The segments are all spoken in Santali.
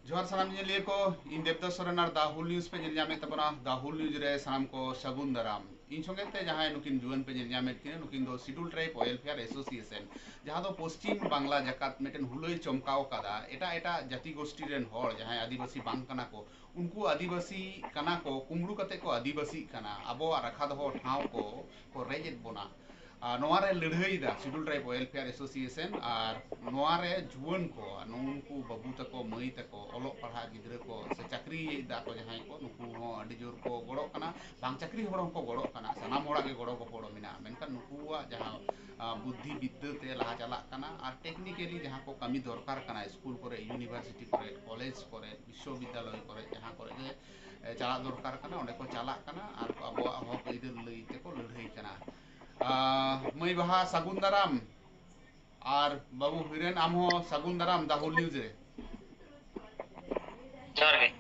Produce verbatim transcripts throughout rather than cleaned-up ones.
ᱡᱚᱦᱟᱨ ᱥᱟᱱᱟᱢ ᱧᱮᱧᱮᱞᱤᱭᱟᱹ ᱠᱚ, ᱤᱧ ᱫᱮᱵᱫᱟᱥ ᱥᱚᱨᱮᱱ ᱟᱨ ᱫᱟ ᱦᱩᱞ ᱱᱤᱭᱩᱡᱽ ᱯᱮ ᱧᱮᱞ ᱧᱟᱢᱮᱫ ᱛᱟᱵᱚᱱᱟ᱾ ᱫᱟ ᱦᱩᱞ ᱱᱤᱭᱩᱡᱽ ᱨᱮ ᱥᱟᱱᱟᱢ ᱠᱚ ᱥᱟᱹᱜᱩᱱ ᱫᱟᱨᱟᱢ᱾ ᱤᱧ ᱥᱚᱸᱜᱮ ᱛᱮ ᱡᱟᱦᱟᱸᱭ ᱱᱩᱠᱤᱱ ᱡᱩᱣᱟᱹᱱ ᱯᱮ ᱧᱮᱞ ᱧᱟᱢᱮᱫ ᱠᱤᱱᱟ, ᱱᱩᱠᱤᱱ ᱫᱚ Scheduled Tribe Welfare Association, ᱡᱟᱦᱟᱸ ᱫᱚ ᱯᱚᱥᱪᱤᱢ ᱵᱟᱝᱞᱟ ᱡᱟᱠᱟᱛ ᱢᱤᱫᱴᱮᱱ ᱦᱩᱞᱟᱹᱭ ᱪᱚᱢᱠᱟᱣ ᱠᱟᱫᱟ᱾ ᱮᱴᱟᱜ ᱮᱴᱟᱜ ᱡᱟᱹᱛᱤ ᱜᱳᱥᱴᱤ ᱨᱮᱱ ᱦᱚᱲ ᱡᱟᱦᱟᱸᱭ ᱟᱹᱫᱤᱵᱟᱹᱥᱤ ᱵᱟᱝ ᱠᱟᱱᱟ ᱠᱚ, ᱩᱱᱠᱩ ᱟᱹᱫᱤᱵᱟᱹᱥᱤ ᱠᱟᱱᱟ ᱠᱚ, ᱠᱩᱢᱵᱽᱲᱩ ᱠᱟᱛᱮ ᱠᱚ ᱟᱹᱫᱤᱵᱟᱹᱥᱤᱜ ᱠᱟᱱᱟ, ᱟᱵᱚᱣᱟᱜ ᱨᱟᱠᱷᱟ ᱫᱚᱦᱚ ᱴᱷᱟᱶ ᱠᱚ ᱠᱚ ᱨᱮᱡ ᱮᱫ ᱵᱚᱱᱟ᱾ ᱟᱨ ᱱᱚᱣᱟ ᱨᱮ ᱞᱟᱹᱲᱦᱟᱹᱭ ᱫᱟ Scheduled Tribe Welfare Association, ᱟᱨ ᱱᱚᱣᱟ ᱨᱮ ᱡᱩᱣᱟᱹᱱ ᱠᱚ, ᱱᱩᱝᱠᱩ ᱵᱟᱹᱵᱩ ᱛᱟᱠᱚ, ᱢᱟᱹᱭ ᱛᱟᱠᱚ, ᱚᱞᱚᱜ ᱯᱟᱲᱦᱟᱜ ᱜᱤᱫᱽᱨᱟᱹ ᱠᱚ ᱥᱮ ᱪᱟᱹᱠᱨᱤᱭᱮᱫᱟ ᱠᱚ ᱡᱟᱦᱟᱸᱭ ᱠᱚ, ᱱᱩᱠᱩ ᱦᱚᱸ ᱟᱹᱰᱤ ᱡᱳᱨ ᱠᱚ ᱜᱚᱲᱚᱜ ᱠᱟᱱᱟ᱾ ᱵᱟᱝ ᱪᱟᱹᱠᱨᱤ ᱦᱚᱲ ᱦᱚᱸᱠᱚ ᱜᱚᱲᱚᱜ ᱠᱟᱱᱟ, ᱥᱟᱱᱟᱢ ᱦᱚᱲᱟᱜ ᱜᱮ ᱜᱚᱲᱚ ᱜᱚᱯᱚᱲᱚ ᱢᱮᱱᱟᱜᱼᱟ᱾ ᱢᱮᱱᱠᱷᱟᱱ ᱱᱩᱠᱩᱣᱟᱜ ᱡᱟᱦᱟᱸ, ᱟ, ᱵᱩᱫᱽᱫᱷᱤ ᱵᱤᱫᱽᱫᱟᱹ ᱛᱮ ᱞᱟᱦᱟ ᱪᱟᱞᱟᱜ ᱠᱟᱱᱟ, ᱟᱨ technically ᱡᱟᱦᱟᱸ ᱠᱚ ᱠᱟᱹᱢᱤ ᱫᱚᱨᱠᱟᱨ ᱠᱟᱱᱟ, ᱥᱠᱩᱞ ᱠᱚᱨᱮ, ᱤᱭᱩᱱᱤᱵᱷᱟᱨᱥᱤᱴᱤ ᱠᱚᱨᱮ, ᱠᱚᱞᱮᱡᱽ ᱠᱚᱨᱮ, ᱵᱤᱥᱥᱚᱵᱤᱫᱽᱫᱟᱞᱚᱭ ᱠᱚᱨᱮ, ᱡᱟᱦᱟᱸ ᱠᱚᱨᱮ ᱜᱮ, ᱮ, ᱪᱟᱞᱟᱜ ᱫᱚᱨᱠᱟᱨ ᱠᱟᱱᱟ, ᱚᱸᱰᱮ ᱠᱚ ᱪᱟᱞᱟᱜ ᱠᱟᱱᱟ ᱟᱨ ᱟᱵᱚᱣᱟᱜ ᱦᱚᱠ ᱟᱹᱭᱫᱟᱹᱨ ᱞᱟᱹᱭ ᱛᱮᱠᱚ ᱞᱟᱹᱲᱦᱟᱹᱭ ᱠᱟᱱᱟ᱾ ᱟ, ᱢᱟᱹᱭ ᱵᱟᱦᱟ, ᱥᱟᱹᱜᱩᱱ ᱫᱟᱨᱟᱢ᱾ ᱟᱨ ᱵᱟᱹᱵᱩ ᱦᱤᱨᱮᱱ, ᱟᱢ ᱦᱚᱸ ᱥᱟᱹᱜᱩᱱ ᱫᱟᱨᱟᱢ ᱫᱟ ᱦᱩᱞ ᱱᱤᱭᱩᱡᱽ ᱨᱮ᱾ ᱡᱚᱦᱟᱨ ᱜᱮ᱾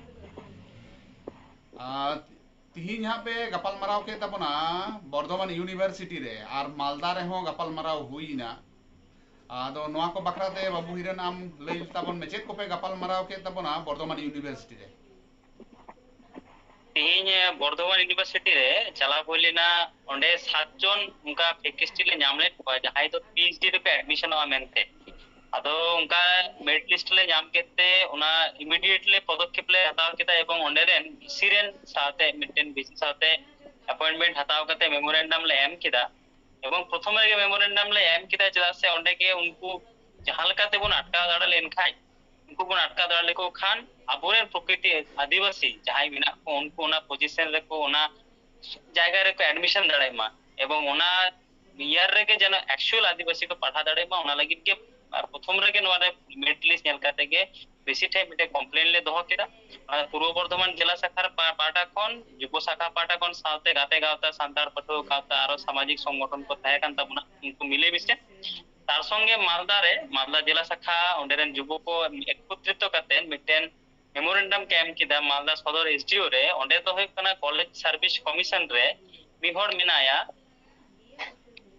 ᱟᱨ ᱛᱤᱦᱤᱧ ᱦᱟᱸᱜ ᱯᱮ ᱜᱟᱯᱟᱞ ᱢᱟᱨᱟᱣ ᱠᱮᱫ ᱛᱟᱵᱚᱱᱟ ᱵᱚᱨᱫᱷᱚᱢᱟᱱ ᱤᱭᱩᱱᱤᱵᱷᱟᱨᱥᱤᱴᱤ ᱨᱮ, ᱟᱨ ᱢᱟᱞᱫᱟ ᱨᱮᱦᱚᱸ ᱜᱟᱯᱟᱞ ᱢᱟᱨᱟᱣ ᱦᱩᱭᱱᱟ᱾ ᱟᱫᱚ ᱱᱚᱣᱟ ᱠᱚ ᱵᱟᱠᱷᱨᱟ ᱛᱮ ᱵᱟᱹᱵᱩ ᱦᱤᱨᱮᱱ, ᱟᱢ ᱞᱟᱹᱭ ᱛᱟᱵᱚᱱ ᱢᱮ, ᱪᱮᱫ ᱠᱚᱯᱮ ᱜᱟᱯᱟᱞ ᱢᱟᱨᱟᱣ ᱠᱮᱫ ᱛᱟᱵᱚᱱᱟ ᱵᱚᱨᱫᱷᱚᱢᱟᱱ ᱤᱭᱩᱱᱤᱵᱷᱟᱨᱥᱤᱴᱤ ᱨᱮ? ᱛᱮᱦᱮᱧ, ᱮ, ᱵᱚᱨᱫᱷᱚᱢᱟᱱ ᱤᱭᱩᱱᱤᱵᱷᱟᱨᱥᱤᱴᱤ ᱨᱮ ᱪᱟᱞᱟᱣ ᱦᱩᱭ ᱞᱮᱱᱟ᱾ ᱚᱸᱰᱮ ᱥᱟᱛ ᱡᱚᱱ ᱚᱱᱠᱟ ᱯᱷᱮᱠᱟᱞᱴᱤ ᱞᱮ ᱧᱟᱢ ᱞᱮᱫ ᱠᱚᱣᱟ, ᱡᱟᱦᱟᱸᱭ ᱫᱚ ᱯᱤ ᱮᱭᱤᱪ ᱰᱤ ᱨᱮᱠᱚ ᱮᱰᱢᱤᱥᱚᱱᱚᱜᱼᱟ ᱢᱮᱱᱛᱮ᱾ ᱟᱫᱚ ᱚᱱᱠᱟ ᱢᱮᱨᱤᱴ ᱞᱤᱥᱴ ᱞᱮ ᱧᱟᱢ ᱠᱮᱫ ᱛᱮ, ᱚᱱᱟ ᱤᱢᱤᱰᱤᱭᱮᱴᱞᱤ ᱯᱚᱫᱚᱠᱷᱮᱯ ᱞᱮ ᱦᱟᱛᱟᱣ ᱠᱮᱫᱟ ᱮᱵᱚᱝ ᱚᱸᱰᱮ ᱨᱮᱱ ᱵᱷᱤ ᱥᱤ ᱨᱮᱱ ᱥᱟᱶᱛᱮ, ᱢᱤᱫᱴᱮᱱ ᱵᱷᱤ ᱥᱤ ᱥᱟᱶᱛᱮ ᱮᱯᱚᱭᱮᱱᱴᱢᱮᱱᱴ ᱦᱟᱛᱟᱣ ᱠᱟᱛᱮ ᱢᱮᱢᱳᱨᱮᱱᱰᱟᱢ ᱞᱮ ᱮᱢ ᱠᱮᱫᱟ᱾ ᱮᱵᱚᱝ ᱯᱨᱚᱛᱷᱚᱢ ᱨᱮᱜᱮ ᱢᱮᱢᱳᱨᱮᱱᱰᱟᱢ ᱞᱮ ᱮᱢ ᱠᱮᱫᱟ, ᱪᱮᱫᱟᱜ ᱥᱮ ᱚᱸᱰᱮ ᱜᱮ ᱩᱱᱠᱩ ᱡᱟᱦᱟᱸ ᱞᱮᱠᱟ ᱛᱮᱵᱚᱱ ᱟᱴᱠᱟᱣ ᱫᱟᱲᱮ ᱞᱮᱱᱠᱷᱟᱱ, ᱩᱱᱠᱩ ᱵᱚᱱ ᱟᱴᱠᱟᱣ ᱫᱟᱲᱮ ᱞᱮᱠᱚ ᱠᱷᱟᱱ, ᱟᱵᱚᱨᱮᱱ ᱯᱨᱚᱠᱨᱤᱛᱤ ᱟᱹᱫᱤᱵᱟᱹᱥᱤ ᱡᱟᱦᱟᱸᱭ ᱢᱮᱱᱟᱜ ᱠᱚ, ᱩᱱᱠᱩ ᱚᱱᱟ ᱯᱚᱡᱤᱥᱚᱱ ᱨᱮᱠᱚ, ᱚᱱᱟ ᱡᱟᱭᱜᱟ ᱨᱮᱠᱚ ᱮᱰᱢᱤᱥᱚᱱ ᱫᱟᱲᱮᱭᱟᱜ ᱢᱟ, ᱮᱵᱚᱝ ᱚᱱᱟ ᱤᱭᱟᱨ ᱨᱮᱜᱮ ᱡᱮᱱᱚ ᱮᱠᱪᱩᱭᱟᱞ ᱟᱹᱫᱤᱵᱟᱹᱥᱤ ᱠᱚ ᱯᱟᱲᱦᱟᱣ ᱫᱟᱲᱮᱭᱟᱜ ᱢᱟ, ᱚᱱᱟ ᱞᱟᱹᱜᱤᱫ ᱜᱮ, ᱟᱨ ᱯᱨᱚᱛᱷᱚᱢ ᱨᱮᱜᱮ ᱱᱚᱣᱟ ᱨᱮ ᱢᱮᱨᱤᱴ ᱞᱤᱥᱴ ᱧᱮᱞ ᱠᱟᱛᱮ ᱜᱮ ᱵᱮᱥᱤ ᱴᱷᱮᱱ ᱢᱤᱫᱴᱮᱱ ᱠᱚᱢᱯᱞᱮᱱ ᱞᱮ ᱫᱚᱦᱚ ᱠᱮᱫᱟ᱾ ᱚᱱᱟ ᱯᱩᱨᱵᱚ ᱵᱚᱨᱫᱷᱚᱢᱟᱱ ᱡᱮᱞᱟ ᱥᱟᱠᱷᱟ ᱯᱟ-, ᱯᱟᱦᱴᱟ ᱠᱷᱚᱱ, ᱡᱩᱵᱚ ᱥᱟᱠᱷᱟ ᱯᱟᱦᱴᱟ ᱠᱷᱚᱱ, ᱥᱟᱶᱛᱮ ᱜᱟᱛᱮ ᱜᱟᱶᱛᱟ, ᱥᱟᱱᱛᱟᱲ ᱯᱟᱹᱴᱷᱩᱣᱟᱹ ᱜᱟᱶᱛᱟ, ᱟᱨᱚ ᱥᱟᱢᱟᱡᱤᱠ ᱥᱚᱝᱜᱚᱴᱷᱚᱱ ᱠᱚ ᱛᱟᱦᱮᱸ ᱠᱟᱱ ᱛᱟᱵᱚᱱᱟ, ᱩᱱᱠᱩ ᱢᱤᱞᱮ ᱢᱤᱥᱮ᱾ ᱛᱟᱨ ᱥᱚᱸᱜᱮ ᱢᱟᱞᱫᱟ ᱨᱮ, ᱢᱟᱞᱫᱟ ᱡᱮᱞᱟ ᱥᱟᱠᱷᱟ, ᱚᱸᱰᱮ ᱨᱮᱱ ᱡᱩᱵᱚ ᱠᱚ ᱮᱠᱛᱨᱤᱛᱚ ᱠᱟᱛᱮ ᱢᱤᱫᱴᱮᱱ ᱢᱮᱢᱳᱨᱮᱱᱰᱟᱢ ᱠᱚ ᱮᱢ ᱠᱮᱫᱟ ᱢᱟᱞᱫᱟ ᱥᱚᱫᱚᱨ ᱮᱥ ᱰᱤ ᱳ ᱨᱮ᱾ ᱚᱸᱰᱮ ᱫᱚ ᱦᱩᱭᱩᱜ ᱠᱟᱱᱟ ᱠᱚᱞᱮᱡᱽ ᱥᱟᱨᱵᱷᱤᱥ ᱠᱚᱢᱤᱥᱚᱱ ᱨᱮ ᱢᱤᱫ ᱦᱚᱲ ᱢᱮᱱᱟᱭᱟ,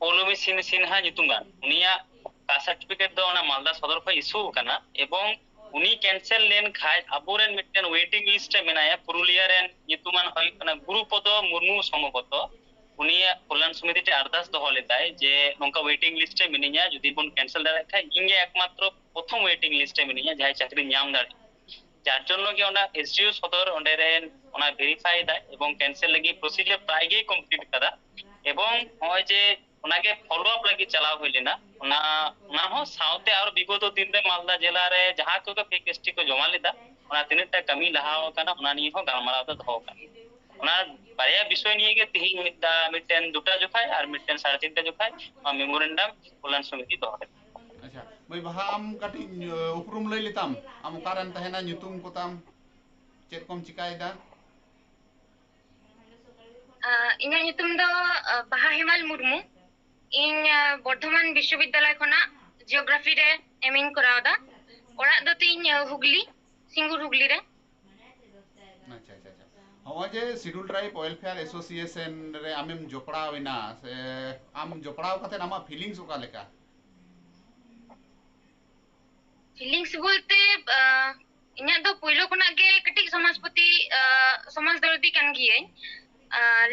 ᱯᱳᱣᱞᱚᱢᱤ ᱥᱤᱱ-, ᱥᱤᱱᱦᱟ ᱧᱩᱛᱩᱢᱟᱱ᱾ ᱩᱱᱤᱭᱟᱜ ᱠᱟᱥᱴ ᱥᱟᱨᱴᱤᱯᱷᱤᱠᱮᱴ ᱫᱚ ᱚᱱᱟ ᱢᱟᱞᱫᱟ ᱥᱚᱫᱚᱨ ᱠᱷᱚᱱ ᱤᱥᱩ ᱟᱠᱟᱱᱟ, ᱮᱵᱚᱝ ᱩᱱᱤ ᱠᱮᱱᱥᱮᱞ ᱞᱮᱱ ᱠᱷᱟᱡ ᱟᱵᱚᱨᱮᱱ ᱢᱤᱫᱴᱮᱱ ᱣᱮᱴᱤᱝ ᱞᱤᱥᱴ ᱨᱮ ᱢᱮᱱᱟᱭᱟ, ᱯᱩᱨᱩᱞᱤᱭᱟ ᱨᱮᱱ ᱧᱩᱛᱩᱢᱟᱱ ᱦᱩᱭᱩᱜ ᱠᱟᱱᱟ ᱜᱩᱨᱩᱯᱚᱫᱚ ᱢᱩᱨᱢᱩ ᱥᱚᱢᱵᱷᱚᱵᱚᱛᱚ᱾ ᱩᱱᱤᱭᱟᱜ ᱠᱚᱞᱭᱟᱱ ᱥᱚᱢᱤᱛᱤ ᱴᱷᱮᱱ ᱟᱨᱫᱟᱥ ᱫᱚᱦᱚ ᱞᱮᱫᱟᱭ ᱡᱮ ᱱᱚᱝᱠᱟ ᱣᱮᱴᱤᱝ ᱞᱤᱥᱴ ᱨᱮ ᱢᱤᱱᱟᱹᱧᱟ, ᱡᱩᱫᱤ ᱵᱚᱱ ᱠᱮᱱᱥᱮᱞ ᱫᱟᱲᱮᱭᱟᱜ ᱠᱷᱟᱡ ᱤᱧ ᱜᱮ ᱮᱠᱢᱟᱛᱨᱚ ᱯᱨᱚᱛᱷᱚᱢ ᱣᱮᱴᱤᱝ ᱞᱤᱥᱴ ᱨᱮ ᱢᱤᱱᱟᱹᱧᱟ ᱡᱟᱦᱟᱸᱭ ᱪᱟᱹᱠᱨᱤ ᱧᱟᱢ ᱫᱟᱲᱮᱭᱟᱜᱼᱟ᱾ ᱡᱟᱨ ᱡᱚᱱᱱᱚ ᱜᱮ ᱚᱱᱟ ᱮᱥᱰᱤᱳ ᱥᱚᱫᱚᱨ ᱚᱸᱰᱮ ᱨᱮᱱ ᱚᱱᱟ ᱵᱷᱮᱨᱤᱯᱷᱟᱭ ᱮᱫᱟᱭ ᱮᱵᱚᱝ ᱠᱮᱱᱥᱮᱞ ᱞᱟᱹᱜᱤᱫ ᱯᱨᱚᱥᱤᱡᱟᱨ ᱯᱨᱟᱭ ᱜᱮᱭ ᱠᱚᱢᱯᱞᱤᱴ ᱠᱟᱫᱟ᱾ ᱮᱵᱚᱝ ᱱᱚᱜᱼᱚᱭ ᱡᱮ ᱚᱱᱟᱜᱮ ᱯᱷᱚᱞᱳ ᱟᱯ ᱞᱟᱹᱜᱤᱫ ᱪᱟᱞᱟᱣ ᱦᱩᱭ ᱞᱮᱱᱟ, ᱚᱱᱟ ᱚᱱᱟ ᱦᱚᱸ ᱥᱟᱶᱛᱮ ᱟᱨᱚ ᱵᱤᱜᱚᱛᱚ ᱫᱤᱱ ᱨᱮ ᱢᱟᱞᱫᱟ ᱡᱮᱞᱟ ᱨᱮ ᱡᱟᱦᱟᱸ ᱠᱚᱜᱮ ᱯᱷᱮᱠ ᱮᱥᱴᱤ ᱠᱚ ᱡᱚᱢᱟ ᱞᱮᱫᱟ, ᱚᱱᱟ ᱛᱤᱱᱟᱹᱜ ᱴᱟ ᱠᱟᱹᱢᱤ ᱞᱟᱦᱟ ᱟᱠᱟᱱᱟ ᱚᱱᱟ ᱱᱤᱭᱮ ᱦᱚᱸ ᱜᱟᱞᱢᱟᱨᱟᱣ ᱫᱚ ᱫᱚᱦᱚ ᱟᱠᱟᱱᱟ᱾ ᱚᱱᱟ ᱵᱟᱨᱭᱟ ᱵᱤᱥᱚᱭ ᱱᱤᱭᱮ ᱜᱮ ᱛᱤᱦᱤᱧ ᱢᱤᱫ ᱫᱟ ᱢᱤᱫᱴᱮᱱ ᱫᱩᱴᱟ ᱡᱚᱠᱷᱟᱡ ᱟᱨ ᱢᱤᱫᱴᱮᱱ ᱥᱟᱲᱮ ᱛᱤᱱᱴᱟ ᱡᱚᱠᱷᱟᱡ ᱱᱚᱣᱟ ᱢᱮᱢᱳᱨᱮᱱᱰᱟᱢ ᱠᱚᱞᱭᱟᱱ ᱥᱚᱢᱤᱛᱤ ᱫᱚᱦᱚ ᱞᱮᱫᱟ᱾ ᱟᱪᱪᱷᱟ, ᱢᱟᱹᱭ ᱵᱟᱦᱟ, ᱟᱢ ᱠᱟᱹᱴᱤᱡ ᱩᱯᱨᱩᱢ ᱞᱟᱹᱭ ᱞᱮᱛᱟᱢ, ᱟᱢ ᱚᱠᱟᱨᱮᱢ ᱛᱟᱦᱮᱱᱟ, ᱧᱩᱛᱩᱢ ᱠᱚᱛᱟᱢ, ᱪᱮᱫ ᱠᱚᱢ ᱪᱤᱠᱟᱭᱮᱫᱟ? ᱤᱧᱟᱹᱜ ᱧᱩᱛᱩᱢ ᱫᱚ ᱵᱟᱦᱟ ᱦᱮᱢᱟᱞ ᱢᱩᱨᱢᱩ᱾ ᱤᱧ ᱵᱚᱨᱫᱷᱚᱢᱟᱱ ᱵᱤᱥᱥᱚᱵᱤᱫᱽᱫᱟᱞᱚᱭ ᱠᱷᱚᱱᱟᱜ ᱡᱤᱭᱳᱜᱨᱟᱯᱷᱤ ᱨᱮ ᱮᱢ ᱤᱧ ᱠᱚᱨᱟᱣ ᱮᱫᱟ᱾ ᱚᱲᱟᱜ ᱫᱚ ᱛᱤᱧ ᱦᱩᱜᱽᱞᱤ, ᱥᱤᱝᱜᱩᱨ ᱦᱩᱜᱽᱞᱤ ᱨᱮ᱾ ᱟᱪᱪᱷᱟ ᱟᱪᱪᱷᱟ ᱟᱪᱪᱷᱟ᱾ ᱦᱚᱸᱜᱼᱚᱭ ᱡᱮ ᱥᱤᱰᱩᱞ ᱴᱨᱟᱭᱤᱵᱽ ᱳᱭᱮᱞᱯᱷᱮᱭᱟᱨ ᱮᱥᱳᱥᱤᱭᱮᱥᱚᱱ ᱨᱮ ᱟᱢᱮᱢ ᱡᱚᱯᱲᱟᱣ ᱮᱱᱟ, ᱥᱮ ᱟᱢ ᱡᱚᱯᱲᱟᱣ ᱠᱟᱛᱮ ᱟᱢᱟᱜ ᱯᱷᱤᱞᱤᱝᱥ ᱚᱠᱟ ᱞᱮᱠᱟ? ᱯᱷᱤᱞᱤᱝᱥ ᱵᱚᱞᱛᱮ ᱤᱧᱟᱹᱜ ᱫᱚ ᱯᱳᱭᱞᱳ ᱠᱷᱚᱱᱟᱜ ᱜᱮ ᱠᱟᱹᱴᱤᱡ ᱥᱚᱢᱟᱡᱽ ᱯᱨᱚᱛᱤ ᱥᱚᱢᱟᱡᱽ ᱫᱚᱨᱫᱤ ᱠᱟᱱ ᱜᱤᱭᱟᱹᱧ,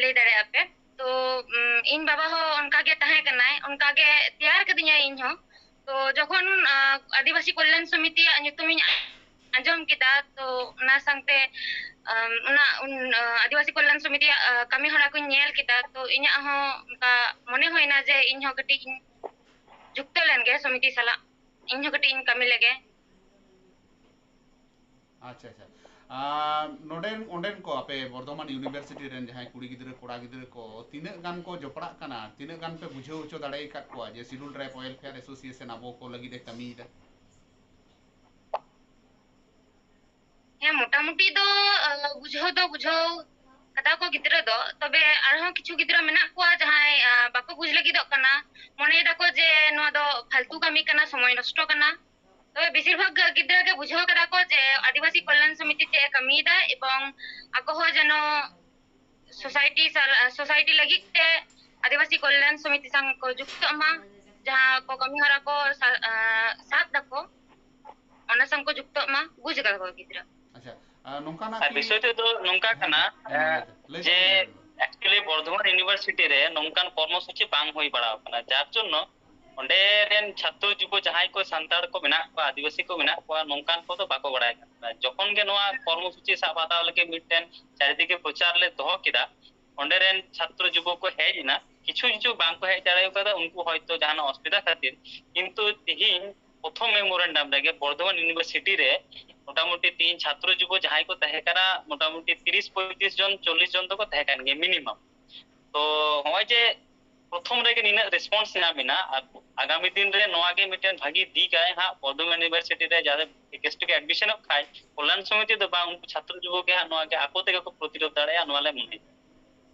ᱞᱟᱹᱭ ᱫᱟᱲᱮᱭᱟᱜᱼᱟ ᱯᱮ᱾ ᱛᱚ ᱤᱧ ᱵᱟᱵᱟ ᱦᱚᱸ ᱚᱱᱠᱟᱜᱮ ᱛᱟᱦᱮᱸ ᱠᱟᱱᱟᱭ, ᱚᱱᱠᱟᱜᱮ ᱛᱮᱭᱟᱨ ᱠᱟᱫᱤᱧᱟᱭ ᱤᱧ ᱦᱚᱸ᱾ ᱛᱚ ᱡᱚᱠᱷᱚᱱ ᱟᱹᱫᱤᱵᱟᱹᱥᱤ ᱠᱚᱞᱭᱟᱱ ᱥᱚᱢᱤᱛᱤᱭᱟᱜ ᱧᱩᱛᱩᱢᱤᱧ ᱟᱸᱡᱚᱢ ᱠᱮᱫᱟ, ᱛᱚ ᱚᱱᱟ ᱥᱟᱶᱛᱮ ᱚᱱᱟ ᱟᱹᱫᱤᱵᱟᱹᱥᱤ ᱠᱚᱞᱭᱟᱱ ᱥᱚᱢᱤᱛᱤᱭᱟᱜ ᱠᱟᱹᱢᱤ ᱦᱚᱨᱟ ᱠᱚᱧ ᱧᱮᱞ ᱠᱮᱫᱟ᱾ ᱛᱚ ᱤᱧᱟᱹᱜ ᱦᱚᱸ ᱚᱱᱠᱟ ᱢᱚᱱᱮ ᱦᱩᱭᱱᱟ ᱡᱮ ᱤᱧ ᱦᱚᱸ ᱠᱟᱹᱴᱤᱡ ᱤᱧ ᱡᱩᱠᱛᱚ ᱞᱮᱱᱜᱮ ᱥᱚᱢᱤᱛᱤ ᱥᱟᱞᱟᱜ, ᱤᱧ ᱦᱚᱸ ᱠᱟᱹᱴᱤᱡ ᱤᱧ ᱠᱟᱹᱢᱤ ᱞᱮᱜᱮ᱾ ᱟᱪᱪᱷᱟ ᱟᱪᱪᱷᱟ᱾ ᱟᱨ ᱱᱚᱰᱮᱱ ᱚᱸᱰᱮᱱ ᱠᱚ ᱟᱯᱮ ᱵᱚᱨᱫᱷᱚᱢᱟᱱ ᱤᱭᱩᱱᱤᱵᱷᱟᱨᱥᱤᱴᱤ ᱨᱮᱱ ᱡᱟᱦᱟᱸᱭ ᱠᱩᱲᱤ ᱜᱤᱫᱽᱨᱟᱹ ᱠᱚᱲᱟ ᱜᱤᱫᱽᱨᱟᱹ ᱠᱚ ᱛᱤᱱᱟᱹᱜ ᱜᱟᱱ ᱠᱚ ᱡᱚᱯᱲᱟᱜ ᱠᱟᱱᱟ, ᱛᱤᱱᱟᱹᱜ ᱜᱟᱱ ᱯᱮ ᱵᱩᱡᱷᱟᱹᱣ ᱦᱚᱪᱚ ᱫᱟᱲᱮ ᱟᱠᱟᱫ ᱠᱚᱣᱟ ᱡᱮ ᱥᱤᱰᱩᱞ ᱴᱨᱟᱭᱤᱵᱽ ᱳᱭᱮᱞᱯᱷᱮᱭᱟᱨ ᱮᱥᱳᱥᱤᱭᱮᱥᱚᱱ ᱟᱵᱚ ᱠᱚ ᱞᱟᱹᱜᱤᱫ ᱮ ᱠᱟᱹᱢᱤᱭᱮᱫᱟ? ᱦᱮᱸ, ᱢᱚᱴᱟᱢᱩᱴᱤ ᱫᱚ ᱵᱩᱡᱷᱟᱹᱣ ᱫᱚ ᱵᱩᱡᱷᱟᱹᱣ ᱠᱟᱫᱟ ᱠᱚ ᱜᱤᱫᱽᱨᱟᱹ ᱫᱚ, ᱛᱚᱵᱮ ᱟᱨᱦᱚᱸ ᱠᱤᱪᱷᱩ ᱜᱤᱫᱽᱨᱟᱹ ᱢᱮᱱᱟᱜ ᱠᱚᱣᱟ ᱡᱟᱦᱟᱸᱭ ᱵᱟᱠᱚ ᱵᱩᱡᱽ ᱞᱟᱹᱜᱤᱫᱚᱜ ᱠᱟᱱᱟ᱾ ᱢᱚᱱᱮᱭ ᱫᱟᱠᱚ ᱡᱮ ᱱᱚᱣᱟ ᱫᱚ ᱯᱷᱟᱞᱛᱩ ᱠᱟᱹᱢᱤ ᱠᱟᱱᱟ, ᱥᱚᱢᱚᱭ ᱱᱚᱥᱴᱚ ᱠᱟᱱᱟ᱾ ᱛᱚᱵᱮ ᱵᱮᱥᱤᱨ ᱵᱷᱟᱜᱽ ᱜᱤᱫᱽᱨᱟᱹ ᱜᱮ ᱵᱩᱡᱷᱟᱹᱣ ᱠᱟᱫᱟ ᱠᱚ ᱡᱮ ᱟᱹᱫᱤᱵᱟᱹᱥᱤ ᱠᱚᱞᱭᱟᱱ ᱥᱚᱢᱤᱛᱤ ᱪᱮᱫ ᱮ ᱠᱟᱹᱢᱤᱭᱮᱫᱟ, ᱮᱵᱚᱝ ᱟᱠᱚ ᱦᱚᱸ ᱡᱮᱱᱚ ᱥᱳᱥᱟᱭᱴᱤ ᱥᱳᱥᱟᱭᱴᱤ ᱞᱟᱹᱜᱤᱫ ᱛᱮ ᱟᱹᱫᱤᱵᱟᱹᱥᱤ ᱠᱚᱞᱭᱟᱱ ᱥᱚᱢᱤᱛᱤ ᱥᱟᱶ ᱠᱚ ᱡᱩᱠᱛᱚᱜ ᱢᱟ, ᱡᱟᱦᱟᱸ ᱠᱚ ᱠᱟᱹᱢᱤ ᱦᱚᱨᱟ ᱠᱚ ᱥᱟᱵ ᱫᱟᱠᱚ᱾ ᱚᱱᱟ ᱥᱟᱶ ᱠᱚ ᱡᱩᱠᱛᱚᱜ ᱢᱟ, ᱵᱩᱡᱽ ᱟᱠᱟᱫᱟ ᱠᱚ ᱜᱤᱫᱽᱨᱟᱹ᱾ ᱟᱪᱪᱷᱟ, ᱟᱨ ᱱᱚᱝᱠᱟᱱᱟᱜ ᱟᱨ ᱠᱤ ᱵᱤᱥᱚᱭ ᱛᱮᱫᱚ ᱱᱚᱝᱠᱟ ᱦᱮᱸ, ᱠᱟᱱᱟ ᱦᱮᱸ, ᱢᱟ ᱞᱟᱹᱭ ᱛᱟᱵᱚᱱ᱾ ᱞᱟᱹᱭ ᱡᱮ ᱛᱟᱵᱚᱱ ᱢᱮ᱾ ᱮᱠᱪᱩᱭᱮᱞᱤ ᱵᱚᱨᱫᱷᱚᱢᱟᱱ ᱤᱭᱩᱱᱤᱵᱷᱟᱨᱥᱤᱴᱤ ᱨᱮ ᱱᱚᱝᱠᱟᱱ ᱠᱚᱨᱢᱚᱥᱩᱪᱤ ᱵᱟᱝ ᱦᱩᱭ ᱵᱟᱲᱟ ᱟᱠᱟᱱᱟ, ᱡᱟᱨ ᱡᱚᱱᱱᱚ ᱚᱸᱰᱮ ᱨᱮᱱ ᱪᱷᱟᱛᱨᱚ ᱡᱩᱵᱚ ᱡᱟᱦᱟᱸᱭ ᱠᱚ ᱥᱟᱱᱛᱟᱲ ᱠᱚ ᱢᱮᱱᱟᱜ ᱠᱚᱣᱟ, ᱟᱹᱫᱤᱵᱟᱹᱥᱤ ᱠᱚ ᱢᱮᱱᱟᱜ ᱠᱚᱣᱟ, ᱱᱚᱝᱠᱟᱱ ᱠᱚᱫᱚ ᱵᱟᱠᱚ ᱵᱟᱲᱟᱭ ᱠᱟᱱ ᱛᱟᱦᱮᱸᱱᱟ᱾ ᱡᱚᱠᱷᱚᱱ ᱜᱮ ᱱᱚᱣᱟ ᱠᱚᱨᱢᱚᱥᱩᱪᱤ ᱥᱟᱵ ᱦᱟᱛᱟᱣ ᱞᱟᱹᱜᱤᱫ ᱢᱤᱫᱴᱮᱱ ᱪᱟᱨᱤᱫᱤᱠᱮ ᱯᱨᱚᱪᱟᱨ ᱞᱮ ᱫᱚᱦᱚ ᱠᱮᱫᱟ, ᱚᱸᱰᱮ ᱨᱮᱱ ᱪᱷᱟᱛᱨᱚ ᱡᱩᱵᱚ ᱠᱚ ᱦᱮᱡ ᱮᱱᱟ᱾ ᱠᱤᱪᱷᱩ ᱠᱤᱪᱷᱩ ᱵᱟᱝ ᱠᱚ ᱦᱮᱡ ᱫᱟᱲᱮ ᱠᱟᱫᱟ, ᱩᱱᱠᱩ ᱦᱚᱭᱛᱳ ᱡᱟᱦᱟᱱᱟᱜ ᱚᱥᱩᱵᱤᱫᱷᱟ ᱠᱷᱟᱹᱛᱤᱨ᱾ ᱠᱤᱱᱛᱩ ᱛᱮᱦᱮᱧ ᱯᱨᱚᱛᱷᱚᱢ ᱢᱮᱢᱳᱨᱮᱱᱰᱟᱢ ᱨᱮᱜᱮ ᱵᱚᱨᱫᱷᱚᱢᱟᱱ ᱤᱭᱩᱱᱤᱵᱷᱟᱨᱥᱤᱴᱤ ᱨᱮ ᱢᱚᱴᱟᱢᱩᱴᱤ ᱛᱮᱦᱮᱧ ᱪᱷᱟᱛᱨᱚ ᱡᱩᱵᱚ ᱡᱟᱦᱟᱸᱭ ᱠᱚ ᱛᱟᱦᱮᱸ ᱠᱟᱱᱟ, ᱢᱚᱴᱟᱢᱩᱴᱤ ᱛᱤᱨᱤᱥ ᱯᱚᱸᱭᱛᱨᱤᱥ ᱡᱚᱱ, ᱪᱚᱞᱞᱤᱥ ᱡᱚᱱ ᱫᱚᱠᱚ ᱛᱟᱦᱮᱸ ᱠᱟᱱ ᱜᱮᱭᱟ ᱢᱤᱱᱤᱢᱟᱢ᱾ ᱛᱚ ᱱᱚᱜᱼᱚᱭ ᱡᱮ ᱯᱨᱚᱛᱷᱚᱢ ᱨᱮᱜᱮ ᱱᱤᱱᱟᱹᱜ ᱨᱮᱥᱯᱚᱱᱥ ᱧᱟᱢ ᱮᱱᱟ, ᱟᱨ ᱟᱜᱟᱢᱤ ᱫᱤᱱ ᱨᱮ ᱱᱚᱣᱟ ᱜᱮ ᱢᱤᱫᱴᱮᱱ ᱵᱷᱟᱹᱜᱤ ᱫᱤᱠᱟᱭ ᱦᱟᱸᱜ ᱵᱚᱨᱫᱷᱚᱢᱟᱱ ᱤᱭᱩᱱᱤᱵᱷᱟᱨᱥᱤᱴᱤ ᱨᱮ ᱡᱟᱦᱟᱸ ᱮᱠᱮᱥᱴᱤ ᱠᱚ ᱮᱰᱢᱤᱥᱚᱱᱚᱜ ᱠᱷᱟᱡ, ᱠᱚᱞᱭᱟᱱ ᱥᱚᱢᱤᱛᱤ ᱫᱚ ᱵᱟᱝ, ᱩᱱᱠᱩ ᱪᱷᱟᱛᱨᱚ ᱡᱩᱵᱚ ᱜᱮ ᱦᱟᱸᱜ ᱱᱚᱣᱟ ᱜᱮ ᱟᱠᱚ ᱛᱮᱜᱮ ᱠᱚ ᱯᱨᱚᱛᱤᱨᱳᱫ ᱫᱟᱲᱮᱭᱟᱜᱼᱟ, ᱱᱚᱣᱟ ᱞᱮ ᱢᱚᱱᱮᱭᱟ᱾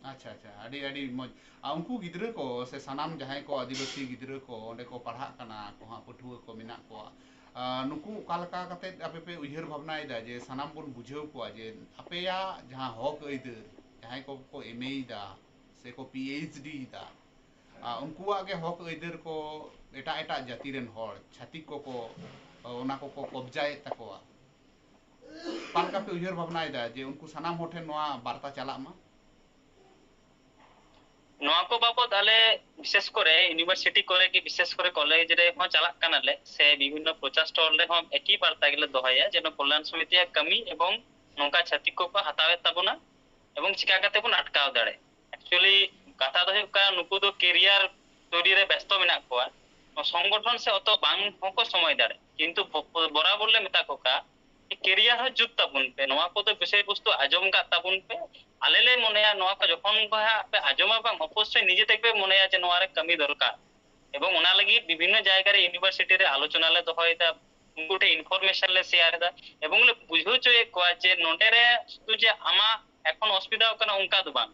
ᱟᱪᱪᱷᱟ, ᱟᱪᱪᱷᱟ, ᱟᱹᱰᱤ ᱟᱹᱰᱤ ᱢᱚᱡᱽ᱾ ᱟᱨ ᱩᱱᱠᱩ ᱜᱤᱫᱽᱨᱟᱹ ᱠᱚ ᱥᱮ ᱥᱟᱱᱟᱢ ᱡᱟᱦᱟᱸᱭ ᱠᱚ ᱟᱹᱫᱤᱵᱟᱹᱥᱤ ᱜᱤᱫᱽᱨᱟᱹ ᱠᱚ ᱚᱸᱰᱮ ᱠᱚ ᱯᱟᱲᱦᱟᱜ ᱠᱟᱱᱟ, ᱠᱚ ᱦᱟᱸᱜ ᱯᱟᱹᱴᱷᱩᱣᱟᱹ ᱠᱚ ᱢᱮᱱᱟᱜ ᱠᱚᱣᱟ, ᱟᱨ ᱱᱩᱠᱩ ᱚᱠᱟ ᱞᱮᱠᱟ ᱠᱟᱛᱮ ᱟᱯᱮ ᱯᱮ ᱩᱭᱦᱟᱹᱨ ᱵᱷᱟᱵᱽᱱᱟᱭᱮᱫᱟ ᱡᱮ ᱥᱟᱱᱟᱢ ᱵᱚᱱ ᱵᱩᱡᱷᱟᱹᱣ ᱠᱚᱣᱟ ᱡᱮ ᱟᱯᱮᱭᱟᱜ ᱡᱟᱦᱟᱸ ᱦᱚᱠ ᱟᱹᱭᱫᱟᱹᱨ, ᱡᱟᱦᱟᱸᱭ ᱠᱚ ᱠᱚ ᱮᱢ ᱮᱭᱮᱫᱟ ᱥᱮ ᱠᱚ ᱯᱤ ᱮᱭᱤᱪ ᱰᱤ ᱭᱮᱫᱟ, ᱟᱨ ᱩᱱᱠᱩᱣᱟᱜ ᱜᱮ ᱦᱚᱠ ᱟᱹᱭᱫᱟᱹᱨ ᱠᱚ ᱮᱴᱟᱜ ᱮᱴᱟᱜ ᱡᱟᱹᱛᱤ ᱨᱮᱱ ᱦᱚᱲ, ᱪᱷᱟᱹᱛᱤᱠ ᱠᱚᱠᱚ ᱚᱱᱟ ᱠᱚᱠᱚ ᱠᱚᱵᱡᱟᱭᱮᱫ ᱛᱟᱠᱚᱣᱟ᱾ ᱚᱠᱟ ᱞᱮᱠᱟ ᱯᱮ ᱩᱭᱦᱟᱹᱨ ᱵᱷᱟᱵᱽᱱᱟᱭᱮᱫᱟ ᱡᱮ ᱩᱱᱠᱩ ᱥᱟᱱᱟᱢ ᱦᱚᱲ ᱴᱷᱮᱱ ᱱᱚᱣᱟ ᱵᱟᱨᱛᱟ ᱪᱟᱞᱟᱜ ᱢᱟ? ᱱᱚᱣᱟ ᱠᱚ ᱵᱟᱵᱚᱛ ᱟᱞᱮ ᱵᱤᱥᱮᱥ ᱠᱚᱨᱮ ᱤᱭᱩᱱᱤᱵᱷᱟᱨᱥᱤᱴᱤ ᱠᱚᱨᱮ ᱜᱮ ᱵᱤᱥᱮᱥ ᱠᱚᱨᱮ ᱠᱚᱞᱮᱡᱽ ᱨᱮᱦᱚᱸ ᱪᱟᱞᱟᱜ ᱠᱟᱱᱟᱞᱮ, ᱥᱮ ᱵᱤᱵᱷᱤᱱᱱᱚ ᱯᱨᱚᱪᱟᱨ ᱥᱴᱚᱞ ᱨᱮᱦᱚᱸ ᱮᱠᱤ ᱵᱟᱨᱛᱟ ᱜᱮᱞᱮ ᱫᱚᱦᱚᱭᱟ, ᱡᱮᱱᱚ ᱠᱚᱞᱭᱟᱱ ᱥᱚᱢᱤᱛᱤᱭᱟᱜ ᱠᱟᱹᱢᱤ ᱮᱵᱚᱝ ᱱᱚᱝᱠᱟ ᱪᱷᱟᱹᱛᱤᱠ ᱠᱚᱠᱚ ᱦᱟᱛᱟᱣᱮᱫ ᱛᱟᱵᱚᱱᱟ ᱮᱵᱚᱝ ᱪᱤᱠᱟ ᱠᱟᱛᱮ ᱵᱚᱱ ᱟᱴᱠᱟᱣ ᱫᱟᱲᱮᱭᱟᱜᱼᱟ᱾ ᱮᱠᱪᱩᱭᱮᱞᱤ ᱠᱟᱛᱷᱟ ᱫᱚ ᱦᱩᱭᱩᱜ ᱠᱟᱱᱟ, ᱱᱩᱠᱩ ᱫᱚ ᱠᱮᱨᱤᱭᱟᱨ ᱛᱚᱭᱨᱤ ᱨᱮ ᱵᱮᱥᱛᱚ ᱢᱮᱱᱟᱜ ᱠᱚᱣᱟ, ᱱᱚᱣᱟ ᱥᱚᱝᱜᱚᱴᱷᱚᱱ ᱥᱮ ᱚᱛᱚ ᱵᱟᱝ ᱦᱚᱸᱠᱚ ᱥᱚᱢᱚᱭ ᱫᱟᱲᱮᱭᱟᱜᱼᱟ, ᱠᱤᱱᱛᱩ ᱵᱚ-, ᱵᱚᱨᱟᱵᱚᱨ ᱞᱮ ᱢᱮᱛᱟ ᱠᱚ ᱠᱟᱱᱟ ᱠᱮᱨᱤᱭᱟᱨ ᱦᱚᱸ ᱡᱩᱛ ᱛᱟᱵᱚᱱ ᱯᱮ, ᱱᱚᱣᱟ ᱠᱚᱫᱚ ᱵᱤᱥᱚᱭ ᱵᱚᱥᱛᱩ ᱟᱸᱡᱚᱢ ᱠᱟᱜ ᱛᱟᱵᱚᱱ ᱯᱮ᱾ ᱟᱞᱮ ᱞᱮ ᱢᱚᱱᱮᱭᱟ ᱱᱚᱣᱟ ᱠᱚ ᱡᱚᱠᱷᱚᱱ ᱜᱮ ᱦᱟᱸᱜ ᱯᱮ ᱟᱸᱡᱚᱢᱟ ᱵᱟᱝ, ᱚᱵᱚᱥᱥᱳᱭ ᱱᱤᱡᱮ ᱛᱮᱜᱮ ᱯᱮ ᱢᱚᱱᱮᱭᱟ ᱡᱮ ᱱᱚᱣᱟ ᱨᱮ ᱠᱟᱹᱢᱤ ᱫᱚᱨᱠᱟᱨ᱾ ᱮᱵᱚᱝ ᱚᱱᱟ ᱞᱟᱹᱜᱤᱫ ᱵᱤᱵᱷᱤᱱᱱᱚ ᱡᱟᱭᱜᱟ ᱨᱮ ᱤᱭᱩᱱᱤᱵᱷᱟᱨᱥᱤᱴᱤ ᱨᱮ ᱟᱞᱳᱪᱚᱱᱟ ᱞᱮ ᱫᱚᱦᱚᱭᱮᱫᱟ, ᱩᱱᱠᱩ ᱴᱷᱮᱱ ᱤᱱᱯᱷᱚᱨᱢᱮᱥᱚᱱ ᱞᱮ ᱥᱮᱭᱟᱨ ᱮᱫᱟ ᱮᱵᱚᱝ ᱞᱮ ᱵᱩᱡᱷᱟᱹᱣ ᱦᱚᱪᱚᱭᱮᱫ ᱠᱚᱣᱟ ᱡᱮ ᱱᱚᱸᱰᱮ ᱨᱮ ᱥᱩᱫᱷᱩ ᱡᱮ ᱟᱢᱟᱜ ᱮᱠᱷᱚᱱ ᱚᱥᱩᱵᱤᱫᱷᱟ ᱠᱟᱱᱟ ᱚᱱᱠᱟ ᱫᱚ ᱵᱟᱝ,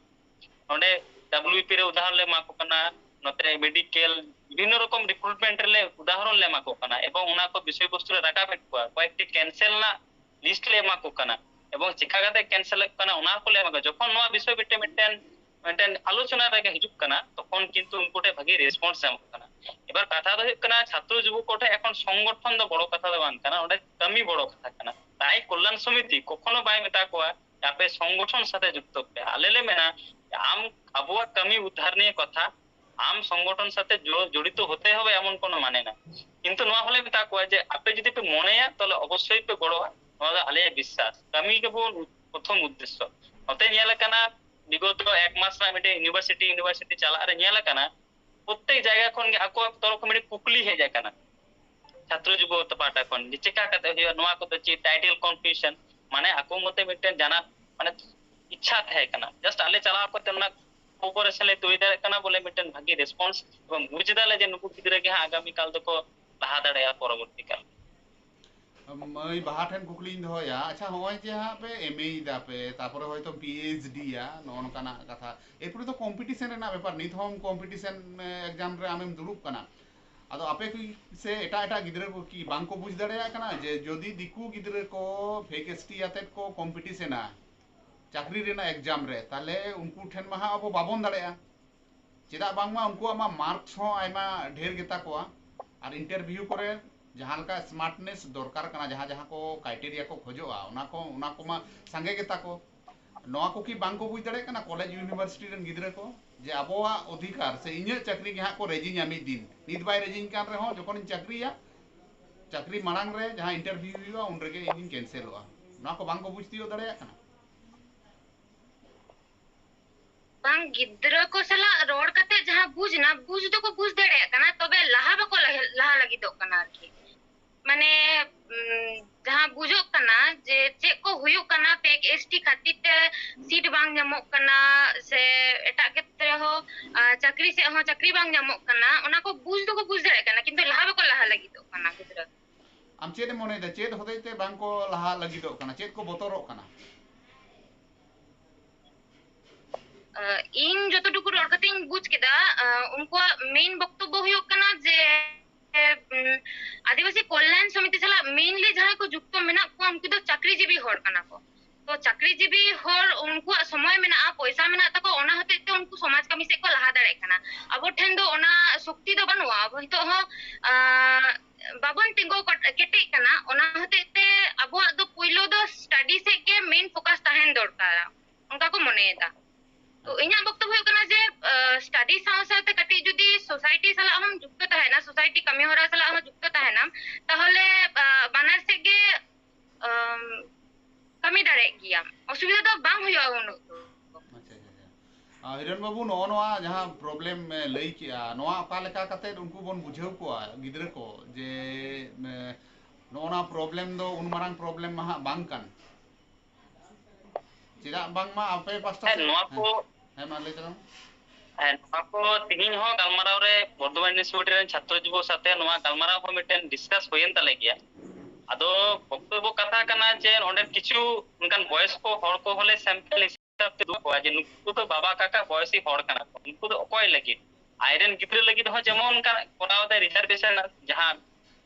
ᱱᱚᱰᱮ ᱰᱟᱵᱞᱤᱭᱩᱯᱤ ᱨᱮ ᱩᱫᱟᱦᱚᱨᱚᱱ ᱞᱮ ᱮᱢᱟ ᱠᱚ ᱠᱟᱱᱟ, ᱱᱚᱛᱮ ᱢᱮᱰᱤᱠᱮᱞ, ᱵᱤᱵᱷᱤᱱᱱᱚ ᱨᱚᱠᱚᱢ ᱨᱤᱠᱨᱩᱴᱢᱮᱱᱴ ᱨᱮᱞᱮ ᱩᱫᱟᱦᱚᱨᱚᱱ ᱞᱮ ᱮᱢᱟ ᱠᱚ ᱠᱟᱱᱟ ᱮᱵᱚᱝ ᱚᱱᱟ ᱠᱚ ᱵᱤᱥᱚᱭ ᱵᱚᱥᱛᱩ ᱞᱮ ᱨᱟᱠᱟᱵᱮᱫ ᱠᱚᱣᱟ, ᱠᱚᱭᱮᱠᱴᱤ ᱠᱮᱱᱥᱮᱞ ᱨᱮᱱᱟᱜ ᱞᱤᱥᱴ ᱞᱮ ᱮᱢᱟ ᱠᱚ ᱠᱟᱱᱟ ᱮᱵᱚᱝ ᱪᱮᱠᱟ ᱠᱟᱛᱮ ᱠᱮᱱᱥᱮᱞᱚᱜ ᱠᱟᱱᱟ ᱚᱱᱟ ᱠᱚᱞᱮ ᱮᱢᱟ ᱠᱚ ᱠᱟᱱᱟ᱾ ᱡᱚᱠᱷᱚᱱ ᱱᱚᱣᱟ ᱵᱤᱥᱚᱭ ᱢᱤᱫᱴᱮᱱ ᱢᱤᱫᱴᱮᱱ ᱢᱤᱫᱴᱮᱱ ᱟᱞᱳᱪᱚᱱᱟ ᱨᱮᱜᱮ ᱦᱤᱡᱩᱜ ᱠᱟᱱᱟ, ᱛᱚᱠᱷᱚᱱ ᱠᱤᱱᱛᱩ ᱩᱱᱠᱩ ᱴᱷᱮᱱ ᱵᱷᱟᱹᱜᱤ ᱨᱮᱥᱯᱚᱱᱥ ᱧᱟᱢᱚᱜ ᱠᱟᱱᱟ᱾ ᱮᱵᱟᱨ ᱠᱟᱛᱷᱟ ᱫᱚ ᱦᱩᱭᱩᱜ ᱠᱟᱱᱟ, ᱪᱷᱟᱛᱨᱚ ᱡᱩᱵᱚ ᱠᱚ ᱴᱷᱮᱱ ᱮᱠᱷᱚᱱ ᱥᱚᱝᱜᱚᱴᱷᱚᱱ ᱫᱚ ᱵᱚᱲᱚ ᱠᱟᱛᱷᱟ ᱫᱚ ᱵᱟᱝ ᱠᱟᱱᱟ, ᱚᱸᱰᱮ ᱠᱟᱹᱢᱤ ᱵᱚᱲᱚ ᱠᱟᱛᱷᱟ ᱠᱟᱱᱟ᱾ ᱛᱟᱭ ᱠᱚᱞᱭᱟᱱ ᱥᱚᱢᱤᱛᱤ ᱠᱚᱠᱷᱚᱱᱳ ᱵᱟᱭ ᱢᱮᱛᱟ ᱠᱚᱣᱟ ᱡᱮ ᱟᱯᱮ ᱥᱚᱝᱜᱚᱴᱷᱚᱱ ᱥᱟᱛᱮ ᱡᱩᱠᱛᱚ ᱯᱮ᱾ ᱟᱞᱮ ᱞᱮ ᱢᱮᱱᱟ ᱡᱮ ᱟᱢ ᱟᱵᱚᱣᱟᱜ ᱠᱟᱹᱢᱤ ᱩᱫᱽᱫᱷᱟᱨ ᱱᱤᱭᱮ ᱠᱟᱛᱷᱟ, ᱟᱢ ᱥᱚᱝᱜᱚᱴᱷᱚᱱ ᱥᱟᱛᱮ ᱡᱚ-, ᱡᱚᱲᱤᱛᱚ ᱦᱚᱛᱮ ᱦᱚᱵᱮ ᱮᱢᱚᱱ ᱠᱳᱱᱳ ᱢᱟᱱᱮ ᱱᱟ, ᱠᱤᱱᱛᱩ ᱱᱚᱣᱟ ᱦᱚᱸᱞᱮ ᱢᱮᱛᱟ ᱠᱚᱣᱟ ᱡᱮ ᱟᱯᱮ ᱡᱩᱫᱤ ᱯᱮ ᱢᱚᱱᱮᱭᱟ ᱛᱟᱦᱚᱞᱮ ᱚᱵᱚᱥᱥᱳᱭ ᱯᱮ ᱜᱚᱲᱚᱜᱼᱟ, ᱱᱚᱣᱟ ᱫᱚ ᱟᱞᱮᱭᱟᱜ ᱵᱤᱥᱥᱟᱥ᱾ ᱠᱟᱹᱢᱤ ᱜᱮᱵᱚᱱ ᱯᱨᱚᱛᱷᱚᱢ ᱩᱫᱽᱫᱮᱥᱥᱚ᱾ ᱱᱚᱛᱮ ᱧᱮᱞ ᱟᱠᱟᱱᱟ ᱵᱤᱜᱚᱛᱚ ᱮᱠ ᱢᱟᱥ ᱨᱮᱱᱟᱜ ᱢᱤᱫᱴᱮᱱ ᱤᱭᱩᱱᱤᱵᱷᱟᱨᱥᱤᱴᱤ, ᱤᱭᱩᱱᱤᱵᱷᱟᱨᱥᱤᱴᱤ ᱪᱟᱞᱟᱜ ᱨᱮ ᱧᱮᱞ ᱟᱠᱟᱱᱟ ᱯᱨᱚᱛᱛᱮᱠ ᱡᱟᱭᱜᱟ ᱠᱷᱚᱱ ᱜᱮ ᱟᱠᱚᱣᱟᱜ ᱛᱚᱨᱚᱯ ᱠᱷᱚᱱ ᱢᱤᱫᱴᱮᱱ ᱠᱩᱠᱞᱤ ᱦᱮᱡ ᱟᱠᱟᱱᱟ ᱪᱷᱟᱛᱨᱚ ᱡᱩᱵᱚ ᱯᱟᱦᱴᱟ ᱠᱷᱚᱱ ᱡᱮ ᱪᱮᱠᱟ ᱠᱟᱛᱮ ᱦᱩᱭᱩᱜᱼᱟ, ᱱᱚᱣᱟ ᱠᱚᱫᱚ ᱪᱮᱫ ᱴᱟᱭᱴᱮᱞ ᱠᱚᱱᱯᱷᱤᱭᱩᱡᱚᱱ, ᱢᱟᱱᱮ ᱟᱠᱚ ᱢᱚᱫᱽᱫᱷᱮ ᱢᱤᱫᱴᱮᱱ ᱡᱟᱱᱟ ᱢᱟᱱᱮ ᱤᱪᱪᱷᱟ ᱛᱟᱦᱮᱸ ᱠᱟᱱᱟ, ᱡᱟᱥᱴ ᱟᱞᱮ ᱪᱟᱞᱟᱣ ᱠᱟᱛᱮ ᱚᱱᱟ ᱠᱳᱯᱟᱨᱮᱥᱚᱱ ᱞᱮ ᱛᱚᱭᱨᱤ ᱫᱟᱲᱮᱭᱟᱜ ᱠᱟᱱᱟ ᱵᱚᱞᱮ ᱢᱤᱫᱴᱮᱱ ᱵᱷᱟᱜᱤ ᱨᱮᱥᱯᱚᱱᱥ, ᱮᱵᱚᱝ ᱵᱩᱡ ᱮᱫᱟᱞᱮ ᱡᱮ ᱱᱩᱠᱩ ᱜᱤᱫᱽᱨᱟᱹ ᱜᱮ ᱦᱟᱸᱜ ᱟᱜᱟᱢᱤ ᱠᱟᱞ ᱫᱚᱠᱚ ᱞᱟᱦᱟ ᱫᱟᱲᱮᱭᱟᱜᱼᱟ ᱯᱚᱨᱚᱵᱚᱨᱛᱤ ᱠᱟᱞ᱾ ᱢᱟᱹᱭ ᱵᱟᱦᱟ ᱴᱷᱮᱱ ᱠᱩᱠᱞᱤᱧ ᱫᱚᱦᱚᱭᱟ, ᱟᱪᱪᱷᱟ, ᱦᱚᱸᱜᱼᱚᱭ ᱡᱮ ᱦᱟᱸᱜ ᱯᱮ ᱮᱢ ᱮ ᱭᱮᱫᱟ ᱯᱮ, ᱛᱟᱯᱚᱨᱮ ᱦᱚᱭᱛᱳ ᱯᱤ ᱮᱭᱤᱪ ᱰᱤ ᱭᱟ, ᱱᱚᱜᱼᱚ ᱱᱚᱝᱠᱟᱱᱟᱜ ᱠᱟᱛᱷᱟ, ᱮᱨᱯᱚᱨᱮ ᱫᱚ ᱠᱚᱢᱯᱤᱴᱤᱥᱮᱱ ᱨᱮᱱᱟᱜ ᱵᱮᱯᱟᱨ, ᱱᱤᱛ ᱦᱚᱸ ᱠᱚᱢᱯᱤᱴᱤᱥᱮᱱ ᱮᱠᱡᱟᱢ ᱨᱮ ᱟᱢᱮᱢ ᱫᱩᱲᱩᱵ ᱠᱟᱱᱟ, ᱟᱫᱚ ᱟᱯᱮ ᱠᱤ ᱥᱮ ᱮᱴᱟᱜ ᱮᱴᱟᱜ ᱜᱤᱫᱽᱨᱟᱹ ᱠᱚ ᱠᱤ ᱵᱟᱝ ᱠᱚ ᱵᱩᱡᱽ ᱫᱟᱲᱮᱭᱟᱜ ᱠᱟᱱᱟ ᱡᱮ ᱡᱩᱫᱤ ᱫᱤᱠᱩ ᱜᱤᱫᱽᱨᱟᱹ ᱠᱚ ᱯᱷᱮᱠ ᱮᱥ ᱴᱤ ᱟᱛᱮᱫ ᱠᱚ ᱠᱚᱢᱯᱤᱴᱤᱥᱮᱱᱟ ᱪᱟᱹᱠᱨᱤ ᱨᱮᱱᱟᱜ ᱮᱠᱡᱟᱢ ᱨᱮ, ᱛᱟᱦᱞᱮ ᱩᱱᱠᱩ ᱴᱷᱮᱱ ᱢᱟ ᱦᱟᱸᱜ ᱟᱵᱚ ᱵᱟᱵᱚᱱ ᱫᱟᱲᱮᱭᱟᱜᱼᱟ᱾ ᱪᱮᱫᱟᱜ ᱵᱟᱝᱢᱟ ᱩᱱᱠᱩᱣᱟᱜ ᱢᱟ ᱢᱟᱨᱠᱥ ᱦᱚᱸ ᱟᱭᱢᱟ ᱰᱷᱮᱨ ᱜᱮᱛᱟ ᱠᱚᱣᱟ, ᱟᱨ ᱤᱱᱴᱟᱨᱵᱷᱤᱭᱩ ᱠᱚᱨᱮ ᱡᱟᱦᱟᱸ ᱞᱮᱠᱟ ᱥᱢᱟᱨᱴᱱᱮᱥ ᱫᱚᱨᱠᱟᱨ ᱠᱟᱱᱟ, ᱡᱟᱦᱟᱸ ᱡᱟᱦᱟᱸ ᱠᱚ ᱠᱨᱟᱭᱴᱮᱨᱤᱭᱟ ᱠᱚ ᱠᱷᱚᱡᱚᱜᱼᱟ, ᱚᱱᱟ ᱠᱚ, ᱚᱱᱟ ᱠᱚᱢᱟ ᱥᱟᱸᱜᱮ ᱜᱮᱛᱟ ᱠᱚ᱾ ᱱᱚᱣᱟ ᱠᱚ ᱠᱤ ᱵᱟᱝ ᱠᱚ ᱵᱩᱡᱽ ᱫᱟᱲᱮᱭᱟᱜ ᱠᱟᱱᱟ ᱠᱚᱞᱮᱡᱽ ᱤᱭᱩᱱᱤᱵᱷᱟᱨᱥᱤᱴᱤ ᱨᱮᱱ ᱜᱤᱫᱽᱨᱟᱹ ᱠᱚ, ᱡᱮ ᱟᱵᱚᱣᱟᱜ ᱚᱫᱷᱤᱠᱟᱨ ᱥᱮ ᱤᱧᱟᱹᱜ ᱪᱟᱹᱠᱨᱤ ᱜᱮ ᱦᱟᱸᱜ ᱠᱚ ᱨᱮᱡᱤᱧᱟ ᱢᱤᱫ ᱫᱤᱱ? ᱱᱤᱛ ᱵᱟᱭ ᱨᱮᱡᱤᱧ ᱠᱟᱱ ᱨᱮᱦᱚᱸ, ᱡᱚᱠᱷᱚᱱᱤᱧ ᱪᱟᱹᱠᱨᱤᱭᱟ, ᱪᱟᱹᱠᱨᱤ ᱢᱟᱲᱟᱝ ᱨᱮ ᱡᱟᱦᱟᱸ ᱤᱱᱴᱟᱨᱵᱷᱤᱭᱩ ᱦᱩᱭᱩᱜᱼᱟ, ᱩᱱ ᱨᱮᱜᱮ ᱤᱧᱤᱧ ᱠᱮᱱᱥᱮᱞᱚᱜᱼᱟ᱾ ᱱᱚᱣᱟ ᱠᱚ ᱵᱟᱝ ᱠᱚ ᱵᱩᱡᱽ ᱛᱤᱭᱳᱜ ᱫᱟᱲᱮᱭᱟᱜ ᱠᱟᱱᱟ᱾ ᱵᱟᱝ, ᱜᱤᱫᱽᱨᱟᱹ ᱠᱚ ᱥᱟᱞᱟᱜ ᱨᱚᱲ ᱠᱟᱛᱮ ᱡᱟᱦᱟᱸ ᱵᱩᱡᱽ ᱮᱱᱟ, ᱵᱩᱡᱽ ᱫᱚᱠᱚ ᱵᱩᱡᱽ ᱫᱟᱲᱮᱭᱟᱜ ᱠᱟᱱᱟ, ᱛᱚᱵᱮ ᱞᱟᱦᱟ ᱵᱟᱠᱚ ᱞᱟᱦᱟ, ᱞᱟᱦᱟ ᱞᱟᱹᱜᱤᱫᱚᱜ ᱠᱟᱱᱟ ᱟᱨᱠᱤ᱾ ᱢᱟᱱᱮ, ᱩᱢ, ᱡᱟᱦᱟᱸ ᱵᱩᱡᱷᱟᱹᱜ ᱠᱟᱱᱟ ᱡᱮ ᱪᱮᱫ ᱠᱚ ᱦᱩᱭᱩᱜ ᱠᱟᱱᱟ, ᱯᱷᱮᱠ ᱮᱥ ᱴᱤ ᱠᱷᱟᱹᱛᱤᱨ ᱛᱮ ᱥᱤᱴ ᱵᱟᱝ ᱧᱟᱢᱚᱜ ᱠᱟᱱᱟ, ᱥᱮ ᱮᱴᱟᱜ ᱠᱷᱮᱛᱨᱮ ᱦᱚᱸ, ᱟ, ᱪᱟᱹᱠᱨᱤ ᱥᱮᱫ ᱦᱚᱸ ᱪᱟᱹᱠᱨᱤ ᱵᱟᱝ ᱧᱟᱢᱚᱜ ᱠᱟᱱᱟ, ᱚᱱᱟ ᱠᱚ ᱵᱩᱡᱽ ᱫᱚᱠᱚ ᱵᱩᱡᱽ ᱫᱟᱲᱮᱭᱟᱜ ᱠᱟᱱᱟ, ᱠᱤᱱᱛᱩ ᱞᱟᱦᱟ ᱵᱟᱠᱚ ᱞᱟᱦᱟ ᱞᱟᱹᱜᱤᱫᱚᱜ ᱠᱟᱱᱟ ᱜᱤᱫᱽᱨᱟᱹ᱾ ᱟᱢ ᱪᱮᱫ ᱮᱢ ᱢᱚᱱᱮᱭᱮᱫᱟ, ᱪᱮᱫ ᱦᱚᱛᱮᱡ ᱛᱮ ᱵᱟᱝ ᱠᱚ ᱞᱟᱦᱟ ᱞᱟᱹᱜᱤᱫᱚᱜ ᱠᱟᱱᱟ? ᱪᱮᱫ ᱠᱚ ᱵᱚᱛᱚᱨᱚᱜ ᱠᱟᱱᱟ? ᱟᱸ, ᱤᱧ ᱡᱚᱛᱚᱴᱩᱠᱩ ᱨᱚᱲ ᱠᱟᱛᱮᱧ ᱵᱩᱡᱽ ᱠᱮᱫᱟ, ᱟᱸ, ᱩᱱᱠᱩᱣᱟᱜ ᱢᱮᱱ ᱵᱚᱠᱛᱚᱵᱵᱚ ᱦᱩᱭᱩᱜ ᱠᱟᱱᱟ ᱡᱮ, ᱩᱢ, ᱟᱹᱫᱤᱵᱟᱹᱥᱤ ᱠᱚᱞᱭᱟᱱ ᱥᱚᱢᱤᱛᱤ ᱥᱟᱞᱟᱜ ᱢᱮᱱᱞᱤ ᱡᱟᱦᱟᱸᱭ ᱠᱚ ᱡᱩᱠᱛᱚ ᱢᱮᱱᱟᱜ ᱠᱚᱣᱟ, ᱩᱱᱠᱩ ᱫᱚ ᱪᱟᱹᱠᱨᱤᱡᱤᱵᱤ ᱦᱚᱲ ᱠᱟᱱᱟ ᱠᱚ᱾ ᱛᱚ ᱪᱟᱹᱠᱨᱤᱡᱤᱵᱤ ᱦᱚᱲ ᱩᱱᱠᱩᱣᱟᱜ ᱥᱚᱢᱚᱭ ᱢᱮᱱᱟᱜᱼᱟ, ᱯᱚᱭᱥᱟ ᱢᱮᱱᱟᱜ ᱛᱟᱠᱚᱣᱟ, ᱚᱱᱟ ᱦᱚᱛᱮᱡ ᱛᱮ ᱩᱱᱠᱩ ᱥᱚᱢᱟᱡᱽ ᱠᱟᱹᱢᱤ ᱥᱮᱫ ᱠᱚ ᱞᱟᱦᱟ ᱫᱟᱲᱮᱭᱟᱜ ᱠᱟᱱᱟ᱾ ᱟᱵᱚ ᱴᱷᱮᱱ ᱫᱚ ᱚᱱᱟ ᱥᱚᱠᱛᱤ ᱫᱚ ᱵᱟᱹᱱᱩᱜᱼᱟ᱾ ᱟᱵᱚ ᱱᱤᱛᱚᱜ ᱦᱚᱸ ᱟᱸ, ᱵᱟᱵᱚᱱ ᱛᱤᱸᱜᱩ ᱠᱚᱴ- ᱠᱮᱴᱮᱡ ᱠᱟᱱᱟ᱾ ᱚᱱᱟ ᱦᱚᱛᱮᱡ ᱛᱮ ᱟᱵᱚᱣᱟᱜ ᱫᱚ ᱯᱩᱭᱞᱩ ᱫᱚ ᱥᱴᱟᱰᱤ ᱥᱮᱫ ᱜᱮ ᱢᱮᱱ ᱯᱷᱳᱠᱟᱥ ᱛᱟᱦᱮᱱ ᱫᱚᱨᱠᱟᱨᱟ, ᱚᱱᱠᱟ ᱠᱚ ᱢᱚᱱᱮᱭᱮᱫᱟ᱾ ᱛᱚ ᱤᱧᱟᱹᱜ ᱵᱚᱠᱛᱚᱵᱽ ᱦᱩᱭᱩᱜ ᱠᱟᱱᱟ ᱡᱮ ᱥᱴᱟᱰᱤ ᱥᱟᱶ ᱥᱟᱶᱛᱮ ᱠᱟᱹᱴᱤᱡ ᱡᱩᱫᱤ ᱥᱳᱥᱟᱭᱴᱤ ᱥᱟᱞᱟᱜ ᱦᱚᱸᱢ ᱡᱩᱠᱛᱚ ᱛᱟᱦᱮᱱᱟ, ᱥᱳᱥᱟᱭᱴᱤ ᱠᱟᱹᱢᱤ ᱦᱚᱨᱟ ᱥᱟᱞᱟᱜ ᱦᱚᱸ ᱡᱩᱠᱛᱚ ᱛᱟᱦᱮᱱᱟᱢ, ᱛᱟᱦᱚᱞᱮ ᱟᱸ, ᱵᱟᱱᱟᱨ ᱥᱮᱫ ᱜᱮ ᱟᱸ, ᱠᱟᱹᱢᱤ ᱫᱟᱲᱮᱭᱟᱜ ᱜᱮᱭᱟᱢ, ᱚᱥᱩᱵᱤᱫᱷᱟ ᱫᱚ ᱵᱟᱝ ᱦᱩᱭᱩᱜᱼᱟ ᱩᱱᱟᱹᱜ ᱫᱚ᱾ ᱟᱪᱪᱷᱟ, ᱟᱪᱪᱷᱟ, ᱟᱪᱪᱷᱟ᱾ ᱟᱨ ᱦᱤᱨᱚᱱ ᱵᱟᱹᱵᱩ, ᱱᱚᱜᱼᱚ ᱱᱚᱣᱟ ᱡᱟᱦᱟᱸ ᱯᱨᱚᱵᱞᱮᱢ ᱞᱟᱹᱭ ᱠᱮᱜᱼᱟ, ᱱᱚᱣᱟ ᱚᱠᱟ ᱞᱮᱠᱟ ᱠᱟᱛᱮ ᱩᱱᱠᱩ ᱵᱚᱱ ᱵᱩᱡᱷᱟᱹᱣ ᱠᱚᱣᱟ ᱜᱤᱫᱽᱨᱟᱹ ᱠᱚ ᱡᱮ ᱮ, ᱱᱚᱜᱼᱚ ᱱᱚᱣᱟ ᱯᱨᱚᱵᱞᱮᱢ ᱫᱚ ᱩᱱ ᱢᱟᱨᱟᱝ ᱯᱨᱚᱵᱞᱮᱢ ᱢᱟ ᱦᱟᱸᱜ ᱵᱟᱝ ᱠᱟᱱ? ᱪᱮᱫᱟᱜ ᱵᱟᱝᱢᱟ ᱟᱯᱮ ᱯᱟᱥᱴᱟ ᱦᱮᱸ, ᱥᱮᱫ ᱱᱚᱣᱟ ᱦᱮᱸ, ᱠᱚ ᱦᱮᱸ, ᱢᱟ ᱞᱟᱹᱭ ᱛᱟᱞᱟᱝ ᱢᱮ᱾ ᱦᱮᱸ, ᱱᱚᱣᱟ ᱠᱚ ᱛᱮᱦᱮᱧ ᱦᱚᱸ ᱜᱟᱞᱢᱟᱨᱟᱣ ᱨᱮ ᱵᱚᱨᱫᱷᱚᱢᱟᱱ ᱤᱭᱩᱱᱤᱵᱷᱟᱨᱥᱤᱴᱤ ᱨᱮᱱ ᱪᱷᱟᱛᱨᱚ ᱡᱩᱵᱚ ᱥᱟᱛᱮ ᱱᱚᱣᱟ ᱜᱟᱞᱢᱟᱨᱟᱣ ᱦᱚᱸ ᱢᱤᱫᱴᱮᱱ ᱰᱤᱥᱠᱟᱥ ᱦᱩᱭᱮᱱ ᱛᱟᱞᱮ ᱜᱮᱭᱟ᱾ ᱟᱫᱚ ᱵᱚᱠᱛᱚᱵᱵᱚ ᱠᱟᱛᱷᱟ ᱠᱟᱱᱟ ᱡᱮ ᱚᱸᱰᱮ ᱠᱤᱪᱷᱩ ᱚᱱᱠᱟᱱ ᱵᱚᱭᱚᱥ ᱠᱚ ᱦᱚᱲ ᱠᱚ ᱦᱚᱸᱞᱮ ᱥᱮᱢᱯᱮᱞ ᱦᱤᱥᱟᱹᱵ ᱛᱮ ᱫᱩᱲᱩᱵ ᱠᱚᱣᱟ ᱡᱮ ᱱᱩᱠᱩ ᱫᱚ ᱵᱟᱵᱟ ᱠᱟᱠᱟ ᱵᱚᱭᱚᱥᱤ ᱦᱚᱲ ᱠᱟᱱᱟ ᱠᱚ, ᱱᱩᱠᱩ ᱫᱚ ᱚᱠᱚᱭ ᱞᱟᱹᱜᱤᱫ? ᱟᱡᱨᱮᱱ ᱜᱤᱫᱽᱨᱟᱹ ᱞᱟᱹᱜᱤᱫ ᱦᱚᱸ ᱡᱮᱢᱚᱱ ᱚᱱᱠᱟ ᱠᱚᱨᱟᱣ ᱫᱟᱭ ᱨᱤᱡᱟᱨᱵᱷᱮᱥᱚᱱ, ᱡᱟᱦᱟᱸ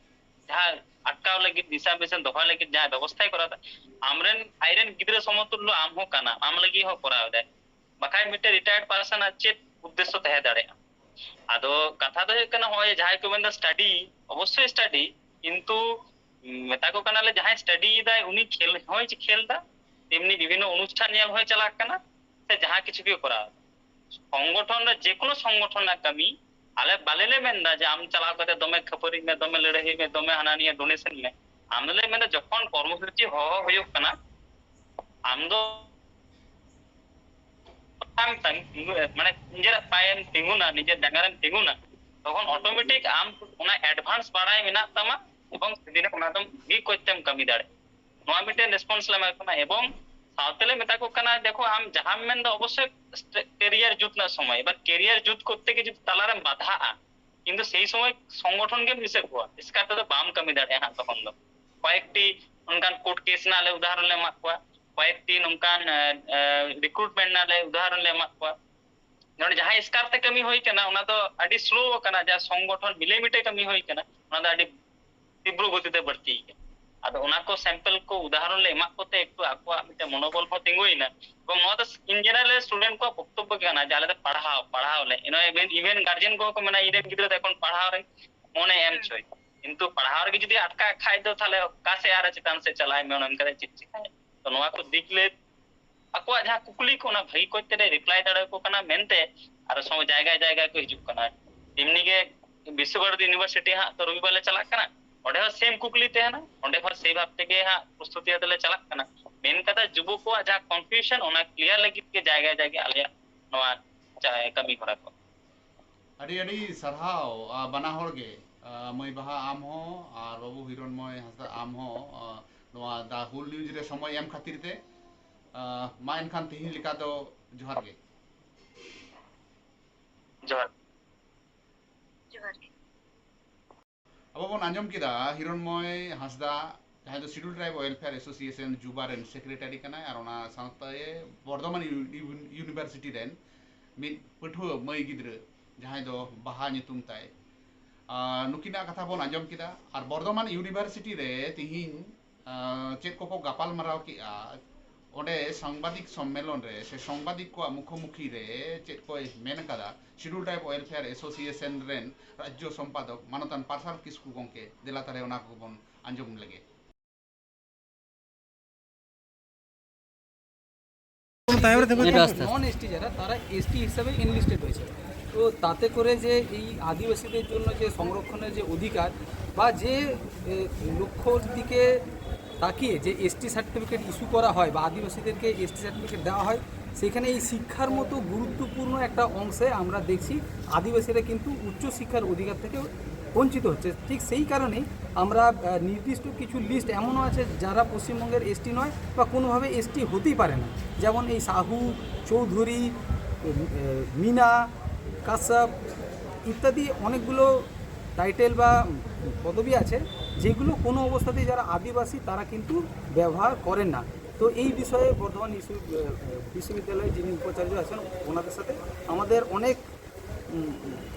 ᱡᱟᱦᱟᱸ ᱟᱴᱠᱟᱣ ᱞᱟᱹᱜᱤᱫ, ᱨᱤᱡᱟᱨᱵᱷᱮᱥᱚᱱ ᱫᱚᱦᱚᱭ ᱞᱟᱹᱜᱤᱫ ᱡᱟᱦᱟᱸ ᱵᱮᱵᱚᱥᱛᱷᱟᱭ ᱠᱚᱨᱟᱣ ᱫᱟ, ᱟᱢᱨᱮᱱ ᱟᱡᱨᱮᱱ ᱜᱤᱫᱽᱨᱟᱹ ᱥᱚᱢᱚᱛᱩᱞᱞᱚ ᱟᱢ ᱦᱚᱸ ᱠᱟᱱᱟᱢ, ᱟᱢ ᱞᱟᱹᱜᱤᱫ ᱦᱚᱸ ᱠᱚᱨᱟᱣ ᱫᱟᱭ᱾ ᱵᱟᱠᱷᱟᱡ ᱢᱤᱫᱴᱮᱱ ᱨᱤᱴᱟᱭᱟᱨᱰ ᱯᱟᱨᱥᱚᱱ ᱟᱜ ᱪᱮᱫ ᱩᱫᱽᱫᱮᱥᱥᱚ ᱛᱟᱦᱮᱸ ᱫᱟᱲᱮᱭᱟᱜᱼᱟ? ᱟᱫᱚ ᱠᱟᱛᱷᱟ ᱫᱚ ᱦᱩᱭᱩᱜ ᱠᱟᱱᱟ, ᱱᱚᱜᱼᱚᱭ ᱡᱟᱦᱟᱸᱭ ᱠᱚ ᱢᱮᱱᱫᱟ ᱥᱴᱟᱰᱤ, ᱚᱵᱚᱥᱥᱳᱭ ᱥᱴᱟᱰᱤ, ᱠᱤᱱᱛᱩ ᱢᱮᱛᱟ ᱠᱚ ᱠᱟᱱᱟᱞᱮ ᱡᱟᱦᱟᱸᱭ ᱥᱴᱟᱰᱤᱭᱮᱫᱟᱭ ᱩᱱᱤ ᱠᱷᱮᱞ ᱦᱚᱸᱭ ᱠᱷᱮᱞ ᱫᱟ, ᱛᱮᱢᱱᱤ ᱵᱤᱵᱷᱤᱱᱱᱚ ᱚᱱᱩᱥᱴᱷᱟᱱ ᱧᱮᱞ ᱦᱚᱸᱭ ᱪᱟᱞᱟᱜ ᱠᱟᱱᱟ, ᱥᱮ ᱡᱟᱦᱟᱸ ᱠᱤᱪᱷᱩ ᱜᱮ ᱠᱚᱨᱟᱣ ᱫᱟ᱾ ᱥᱚᱝᱜᱚᱴᱷᱚᱱ ᱨᱮ ᱡᱮᱠᱳᱱᱳ ᱥᱚᱝᱜᱚᱴᱷᱚᱱ ᱨᱮᱱᱟᱜ ᱠᱟᱹᱢᱤ ᱟᱞᱮ ᱵᱟᱞᱮ ᱞᱮ ᱢᱮᱱᱫᱟ ᱡᱮ ᱟᱢ ᱪᱟᱞᱟᱣ ᱠᱟᱛᱮ ᱫᱚᱢᱮ ᱠᱷᱟᱹᱯᱟᱹᱨᱤ ᱢᱮ, ᱫᱚᱢᱮ ᱞᱟᱹᱲᱦᱟᱹᱭ ᱢᱮ, ᱫᱚᱢᱮ ᱦᱟᱱᱟ ᱱᱤᱭᱟᱹ ᱰᱳᱱᱮᱥᱚᱱ ᱢᱮ᱾ ᱟᱢ ᱫᱚᱞᱮ ᱢᱮᱱᱫᱟ ᱡᱚᱠᱷᱚᱱ ᱠᱚᱨᱢᱚᱥᱩᱪᱤ ᱦᱚᱦᱚ ᱦᱩᱭᱩᱜ ᱠᱟᱱᱟ, ᱟᱢ ᱫᱚ ᱟᱢ ᱛᱟᱝ ᱛᱤᱸᱜᱩ, ᱢᱟᱱᱮ ᱱᱤᱡᱮᱨᱟᱜ ᱯᱟᱭᱮᱢ ᱛᱤᱸᱜᱩᱱᱟ, ᱱᱤᱡᱮᱨ ᱡᱟᱸᱜᱟ ᱨᱮᱢ ᱛᱤᱸᱜᱩᱱᱟ, ᱛᱚᱠᱷᱚᱱ ᱚᱴᱳᱢᱮᱴᱤᱠ ᱟᱢ ᱚᱱᱟ ᱮᱰᱵᱷᱟᱱᱥ ᱵᱟᱲᱟᱭ ᱢᱮᱱᱟᱜ ᱛᱟᱢᱟ ᱮᱵᱚᱝ ᱥᱮᱫᱤᱱ ᱚᱱᱟ ᱫᱚ ᱵᱷᱟᱹᱜᱤ ᱠᱚᱡᱛᱮᱢ ᱠᱟᱹᱢᱤ ᱫᱟᱲᱮᱭᱟᱜᱼᱟ᱾ ᱱᱚᱣᱟ ᱢᱤᱫᱴᱮᱱ ᱨᱮᱥᱯᱚᱱᱥ ᱞᱮ ᱮᱢᱟ ᱠᱚ ᱠᱟᱱᱟ᱾ ᱮᱵᱚᱝ ᱥᱟᱶᱛᱮ ᱞᱮ ᱢᱮᱛᱟ ᱠᱚ ᱠᱟᱱᱟ, ᱫᱮᱠᱷᱚ ᱟᱢ ᱡᱟᱦᱟᱸᱢ ᱢᱮᱱᱫᱟ ᱚᱵᱚᱥᱥᱳᱭ ᱠᱮᱨᱤᱭᱟᱨ ᱡᱩᱛ ᱨᱮᱱᱟᱜ ᱥᱚᱢᱚᱭ, ᱮᱵᱟᱨ ᱠᱮᱨᱤᱭᱟᱨ ᱡᱩᱛ ᱠᱚᱨᱛᱮ ᱜᱮ ᱡᱩᱫᱤ ᱛᱟᱞᱟᱨᱮᱢ ᱵᱟᱫᱷᱟᱜᱼᱟ, ᱠᱤᱱᱛᱩ ᱥᱮᱭ ᱥᱚᱢᱚᱭ ᱥᱚᱝᱜᱚᱴᱷᱚᱱ ᱜᱮᱢ ᱫᱤᱥᱟᱹ ᱠᱚᱣᱟ, ᱮᱥᱠᱟᱨ ᱛᱮᱫᱚ ᱵᱟᱢ ᱠᱟᱹᱢᱤ ᱫᱟᱲᱮᱭᱟᱜᱼᱟ ᱦᱟᱸᱜ ᱛᱚᱠᱷᱚᱱ ᱫᱚ᱾ ᱠᱚᱭᱮᱠᱴᱤ ᱚᱱᱠᱟᱱ ᱠᱳᱨᱴ ᱠᱮᱥ ᱨᱮᱱᱟᱜ ᱞᱮ ᱩᱫᱟᱦᱚᱨᱚᱱ ᱞᱮ ᱮᱢᱟᱜ ᱠᱚᱣᱟ, ᱠᱚᱭᱮᱠᱴᱤ ᱱᱚᱝᱠᱟᱱ ᱨᱤᱠᱨᱩᱴᱢᱮᱱᱴ ᱨᱮᱱᱟᱜ ᱞᱮ ᱩᱫᱟᱦᱚᱨᱚᱱ ᱞᱮ ᱮᱢᱟᱜ ᱠᱚᱣᱟ᱾ ᱱᱚᱰᱮ ᱡᱟᱦᱟᱸ ᱮᱥᱠᱟᱨ ᱛᱮ ᱠᱟᱹᱢᱤ ᱦᱩᱭ ᱠᱟᱱᱟ ᱚᱱᱟ ᱫᱚ ᱟᱹᱰᱤ ᱥᱞᱳ ᱟᱠᱟᱱᱟ, ᱡᱟᱦᱟᱸ ᱥᱚᱝᱜᱚᱴᱷᱚᱱ ᱢᱤᱞᱮᱢᱤᱴᱮ ᱠᱟᱹᱢᱤ ᱦᱩᱭ ᱠᱟᱱᱟ ᱚᱱᱟ ᱫᱚ ᱟᱹᱰᱤ ᱛᱤᱵᱨᱚ ᱜᱚᱛᱤ ᱛᱮ ᱵᱟᱹᱲᱛᱤ ᱠᱟᱱᱟ᱾ ᱟᱫᱚ ᱚᱱᱟ ᱠᱚ ᱥᱮᱢᱯᱮᱞ ᱠᱚ ᱩᱫᱟᱦᱚᱨᱚᱱ ᱞᱮ ᱮᱢᱟᱜ ᱠᱚᱛᱮ ᱮᱠᱴᱩ ᱟᱠᱚᱣᱟᱜ ᱢᱤᱫᱴᱮᱱ ᱢᱚᱱᱳᱵᱚᱞ ᱦᱚᱸ ᱛᱤᱸᱜᱩᱭᱮᱱᱟ᱾ ᱮᱵᱚᱝ ᱱᱚᱣᱟ ᱫᱚ ᱤᱱ ᱡᱮᱱᱟᱨᱮᱞ ᱥᱴᱩᱰᱮᱱᱴ ᱠᱚᱣᱟᱜ ᱵᱚᱠᱛᱚᱵᱵᱚ ᱜᱮ ᱠᱟᱱᱟ ᱡᱮ ᱟᱞᱮ ᱫᱚ ᱯᱟᱲᱦᱟᱣ ᱯᱟᱲᱦᱟᱣ ᱞᱮ, ᱤᱵᱷᱮᱱ ᱜᱟᱨᱡᱮᱱ ᱠᱚᱦᱚᱸ ᱠᱚ ᱢᱮᱱᱟ ᱤᱧ ᱨᱮᱱ ᱜᱤᱫᱽᱨᱟᱹ ᱫᱚ ᱮᱠᱷᱚᱱ ᱯᱟᱲᱦᱟᱣ ᱨᱮ ᱢᱚᱱᱮ ᱮᱢ ᱦᱚᱪᱚᱭ, ᱠᱤᱱᱛᱩ ᱯᱟᱲᱦᱟᱣ ᱨᱮᱜᱮ ᱡᱩᱫᱤ ᱟᱴᱠᱟᱜ ᱠᱷᱟᱡ ᱫᱚ ᱛᱟᱦᱞᱮ ᱚᱠᱟ ᱥᱮᱫ ᱟᱨ ᱪᱮᱛᱟᱱ ᱥᱮᱫ ᱪᱟᱞᱟᱜ ᱟᱭ ᱢᱮ, ᱚᱱᱟ ᱚᱱᱠᱟ ᱪᱮᱫ ᱪᱤᱠᱟᱹᱭᱟ? ᱛᱚ ᱱᱚᱣᱟ ᱠᱚ ᱫᱤᱠ ᱞᱮ ᱟᱠᱚᱣᱟᱜ ᱡᱟᱦᱟᱸ ᱠᱩᱠᱞᱤ ᱠᱚ ᱚᱱᱟ ᱵᱷᱟᱹᱜᱤ ᱠᱚᱡ ᱛᱮᱞᱮ ᱨᱤᱯᱞᱟᱭ ᱫᱟᱲᱮᱭᱟᱠᱚ ᱠᱟᱱᱟ ᱢᱮᱱᱛᱮ ᱟᱨᱚ ᱥᱚᱢᱚᱭ ᱡᱟᱭᱜᱟ ᱡᱟᱭᱜᱟ ᱠᱚ ᱦᱤᱡᱩᱜ ᱠᱟᱱᱟ᱾ ᱮᱢᱱᱤ ᱜᱮ ᱵᱤᱥᱥᱚ ᱵᱷᱟᱨᱚᱛᱤ ᱤᱭᱩᱱᱤᱵᱷᱟᱨᱥᱤᱴᱤ ᱦᱟᱸᱜ ᱛᱚ ᱨᱚᱵᱤᱵᱟᱨ ᱞᱮ ᱪᱟᱞᱟᱜ ᱠᱟᱱᱟ, ᱚᱸᱰᱮ ᱦᱚᱸ ᱥᱮᱢ ᱠᱩᱠᱞᱤ ᱛᱟᱦᱮᱱᱟ, ᱚᱸᱰᱮ ᱦᱚᱸ ᱥᱮᱭ ᱵᱷᱟᱵ ᱛᱮᱜᱮ ᱦᱟᱸᱜ ᱯᱨᱚᱥᱛᱩᱛᱤ ᱠᱟᱛᱮ ᱞᱮ ᱪᱟᱞᱟᱜ ᱠᱟᱱᱟ᱾ ᱢᱮᱱ ᱠᱟᱛᱷᱟ ᱡᱩᱵᱚ ᱠᱚᱣᱟᱜ ᱡᱟᱦᱟᱸ ᱠᱚᱱᱯᱷᱤᱭᱩᱡᱚᱱ ᱚᱱᱟ ᱠᱞᱤᱭᱟᱨ ᱞᱟᱹᱜᱤᱫ ᱜᱮ ᱡᱟᱭᱜᱟ ᱡᱟᱭᱜᱟ ᱟᱞᱮᱭᱟᱜ ᱱᱚᱣᱟ ᱪᱟ- ᱠᱟᱹᱢᱤ ᱦᱚᱨᱟ ᱠᱚ᱾ ᱟᱹᱰᱤ ᱟᱹᱰᱤ ᱥᱟᱨᱦᱟᱣ, ᱟ, ᱵᱟᱱᱟ ᱦᱚᱲ ᱜᱮ, ᱟ, ᱢᱟᱹᱭ ᱵᱟᱦᱟ ᱟᱢ ᱦᱚᱸ ᱟᱨ ᱵᱟᱹᱵᱩ ᱦᱤᱨᱚᱱᱢᱚᱭ ᱦᱟᱸᱥᱫᱟ ᱟᱢ ᱦᱚᱸ, ᱟ, ᱱᱚᱣᱟ ᱫᱟ ᱦᱩᱞ ᱱᱤᱭᱩᱡᱽ ᱨᱮ ᱥᱚᱢᱚᱭ ᱮᱢ ᱠᱷᱟᱹᱛᱤᱨ ᱛᱮ᱾ ᱟ, ᱢᱟ ᱮᱱᱠᱷᱟᱱ ᱛᱮᱦᱮᱧ ᱞᱮᱠᱟ ᱫᱚ ᱡᱚᱦᱟᱨ ᱜᱮ᱾ ᱡᱚᱦᱟᱨ᱾ ᱡᱚᱦᱟᱨ ᱜᱮ᱾ ᱟᱵᱚ ᱵᱚᱱ ᱟᱸᱡᱚᱢ ᱠᱮᱫᱟ ᱦᱤᱨᱚᱱᱢᱚᱭ ᱦᱟᱸᱥᱫᱟ, ᱡᱟᱦᱟᱸᱭ ᱫᱚ ᱥᱤᱰᱩᱞ ᱴᱨᱟᱭᱤᱵ ᱳᱭᱮᱞᱯᱷᱮᱭᱟᱨ ᱮᱥᱳᱥᱤᱭᱮᱥᱚᱱ ᱡᱩᱵᱟ ᱨᱮᱱ ᱥᱮᱠᱨᱮᱴᱟᱨᱤ ᱠᱟᱱᱟᱭ ᱟᱨ ᱚᱱᱟ ᱥᱟᱶᱛᱮ ᱵᱚᱨᱫᱷᱚᱢᱟᱱ ᱤᱭᱩ- ᱤᱭᱩᱱᱤᱵᱷᱟᱨᱥᱤᱴᱤ ᱨᱮᱱ ᱢᱤᱫ ᱯᱟᱹᱴᱷᱩᱣᱟᱹ ᱢᱟᱹᱭ ᱜᱤᱫᱽᱨᱟᱹ, ᱡᱟᱦᱟᱸᱭ ᱫᱚ ᱵᱟᱦᱟ ᱧᱩᱛᱩᱢ ᱛᱟᱭ᱾ ᱟᱨ ᱱᱩᱠᱤᱱᱟᱜ ᱠᱟᱛᱷᱟ ᱵᱚᱱ ᱟᱸᱡᱚᱢ ᱠᱮᱫᱟ᱾ ᱟᱨ ᱵᱚᱨᱫᱷᱚᱢᱟᱱ ᱤᱭᱩᱱᱤᱵᱷᱟᱨᱥᱤᱴᱤ ᱨᱮ ᱛᱤᱦᱤᱧ, ᱟᱨ, ᱪᱮᱫ ᱠᱚᱠᱚ ᱜᱟᱯᱟᱞ ᱢᱟᱨᱟᱣ ᱠᱮᱜᱼᱟ, ᱚᱸᱰᱮ ᱥᱟᱝᱵᱟᱫᱤᱠ ᱥᱚᱢᱢᱮᱞᱚᱱ ᱨᱮ ᱥᱮ ᱥᱟᱝᱵᱟᱫᱤᱠ ᱠᱚᱣᱟᱜ ᱢᱩᱠᱷᱚᱢᱩᱠᱷᱤ ᱨᱮ ᱪᱮᱫ ᱠᱚᱭ ᱢᱮᱱ ᱟᱠᱟᱫᱟ ᱥᱤᱰᱩᱞ ᱴᱨᱟᱭᱤᱵ ᱳᱭᱮᱞᱯᱷᱮᱭᱟᱨ ᱮᱥᱳᱥᱤᱭᱮᱥᱚᱱ ᱨᱮᱱ ᱨᱟᱡᱽᱡᱚ ᱥᱚᱢᱯᱟᱫᱚᱠ ᱢᱟᱱᱚᱛᱟᱱ ᱯᱟᱨᱥᱟᱞ ᱠᱤᱥᱠᱩ ᱜᱚᱢᱠᱮ? ᱫᱮᱞᱟ ᱛᱟᱦᱞᱮ ᱚᱱᱟ ᱠᱚᱵᱚᱱ ᱟᱸᱡᱚᱢ ᱞᱮᱜᱮ᱾ নন এসটি যারা, তারা এসটি হিসাবে এনলিস্টেড হয়েছে। তো তাতে করে যে এই আদিবাসীদের জন্য যে সংরক্ষণের যে অধিকার বা যে এ, লক্ষ্যর দিকে তাকিয়ে যে এসটি সার্টিফিকেট ইস্যু করা হয় বা আদিবাসীদেরকে এসটি সার্টিফিকেট দেওয়া হয়, সেখানে এই শিক্ষার মতো গুরুত্বপূর্ণ একটা অংশে আমরা দেখছি আদিবাসীরা কিন্তু উচ্চশিক্ষার অধিকার থেকে বঞ্চিত হচ্ছে। ঠিক সেই কারণেই আমরা আহ, নির্দিষ্ট কিছু লিস্ট এমনও আছে যারা পশ্চিমবঙ্গের এসটি নয় বা কোনোভাবে এসটি হতেই পারে না, যেমন এই সাহু, চৌধুরী, এ, মিনা, কাশ্যপ ইত্যাদি অনেকগুলো টাইটেল বা পদবি আছে, যেগুলো কোনো অবস্থাতেই যারা আদিবাসী তারা কিন্তু ব্যবহার করেন না। তো এই বিষয়ে বর্ধমান ইস্যু বিশ্ববিদ্যালয়ে যিনি উপাচার্য আছেন ওনাদের সাথে আমাদের অনেক উম,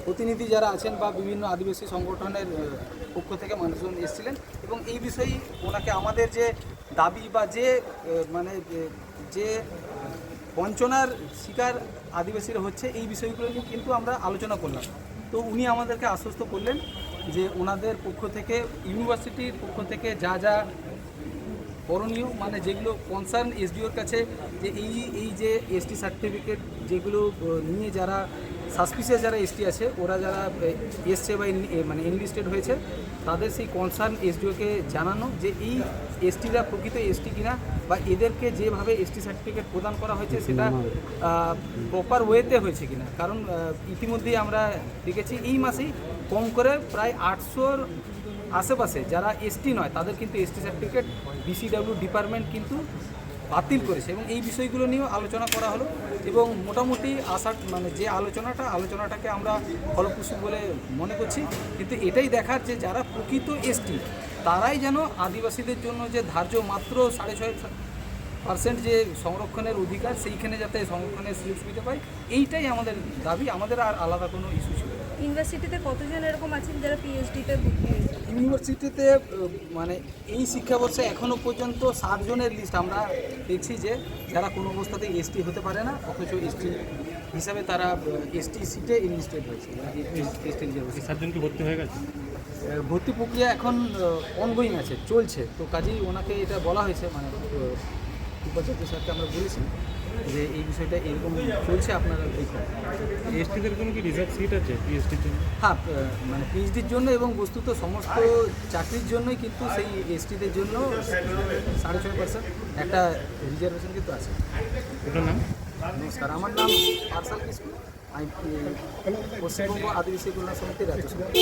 প্রতিনিধি যারা আছেন বা বিভিন্ন আদিবাসী সংগঠনের আহ, পক্ষ থেকে মানুষজন এসেছিলেন এবং এই বিষয়ে ওনাকে আমাদের যে দাবি বা যে আহ, মানে যে যে বঞ্চনার শিকার আদিবাসীরা হচ্ছে, এই বিষয়গুলো নিয়ে কিন্তু আমরা আলোচনা করলাম। তো উনি আমাদেরকে আশ্বস্ত করলেন যে ওনাদের পক্ষ থেকে, ইউনিভার্সিটির পক্ষ থেকে যা যা করণীয়, মানে যেগুলো কনসার্ন এসডিওর কাছে, যে এই এই যে এসটি সার্টিফিকেট যেগুলো আহ, নিয়ে যারা সাসপিসিয়াস, যারা এসটি আছে, ওরা যারা আহ, এসছে বা এন- এ, মানে এনলিস্টেড হয়েছে, তাদের সেই কনসার্ন এসডিওকে জানানো যে এই এসটিরা প্রকৃত এসটি কিনা বা এদেরকে যেভাবে এসটি সার্টিফিকেট প্রদান করা হয়েছে সেটা প্রপার ওয়েতে হয়েছে কিনা। কারণ আহ, ইতিমধ্যেই আমরা দেখেছি এই মাসেই কম করে প্রায় আটশোর আশেপাশে যারা এসটি নয়, তাদের কিন্তু এসটি সার্টিফিকেট বিসিডাব্লিউ ডিপার্টমেন্ট কিন্তু বাতিল করেছে এবং এই বিষয়গুলো নিয়েও আলোচনা করা হলো এবং মোটামুটি আশা, মানে যে আলোচনাটা, আলোচনাটাকে আমরা ফলপ্রসূ বলে মনে করছি। কিন্তু এটাই দেখার যে যারা প্রকৃত এসটি, তারাই যেন আদিবাসীদের জন্য যে ধার্য মাত্র সাড়ে ছয় পার্সেন্ট যে সংরক্ষণের অধিকার, সেইখানে যাতে সংরক্ষণের সুযোগ সুবিধা পায়, এইটাই আমাদের দাবি। আমাদের আর আলাদা কোনো ইস্যু ছিল না। ইউনিভার্সিটিতে কতজন এরকম আছেন যারা পিএইচডিতে ভর্তি হয়েছে? ইউনিভার্সিটিতে আহ, মানে এই শিক্ষাবর্ষে এখনো পর্যন্ত সাতজনের লিস্ট আমরা দেখছি যে যারা কোনো অবস্থাতেই এসটি হতে পারে না, অথচ এসটি হিসাবে তারা এসটি সিটে এনলিস্টেড হয়েছে, মানে এসটি এই সাতজন কি ভর্তি হয়ে গেছে? ভর্তি প্রক্রিয়া এখন অনগোয়িং আছে, চলছে। তো কাজেই ওনাকে এটা বলা হয়েছে, মানে আহ, উপাচার্য স্যারকে আমরা বলেছি যে এই বিষয়টা এরকম চলছে, আপনারা দেখুন। এসটিদের কোনো কি রিজার্ভ সিট আছে পিএইচডির জন্য? হ্যাঁ আহ, মানে পিএইচডির জন্য এবং বস্তুত সমস্ত চাকরির জন্যই কিন্তু সেই এসটিদের জন্য সাড়ে ছয় পার্সেন্ট একটা রিজার্ভেশন কিন্তু আছে। ওটার নাম? নমস্কার, আমার নাম পার্সাল কিস্কু। আমি আহ, পশ্চিমবঙ্গ আদিবাসী কল্যাণ সমিতির রাজ্য সভাপতি।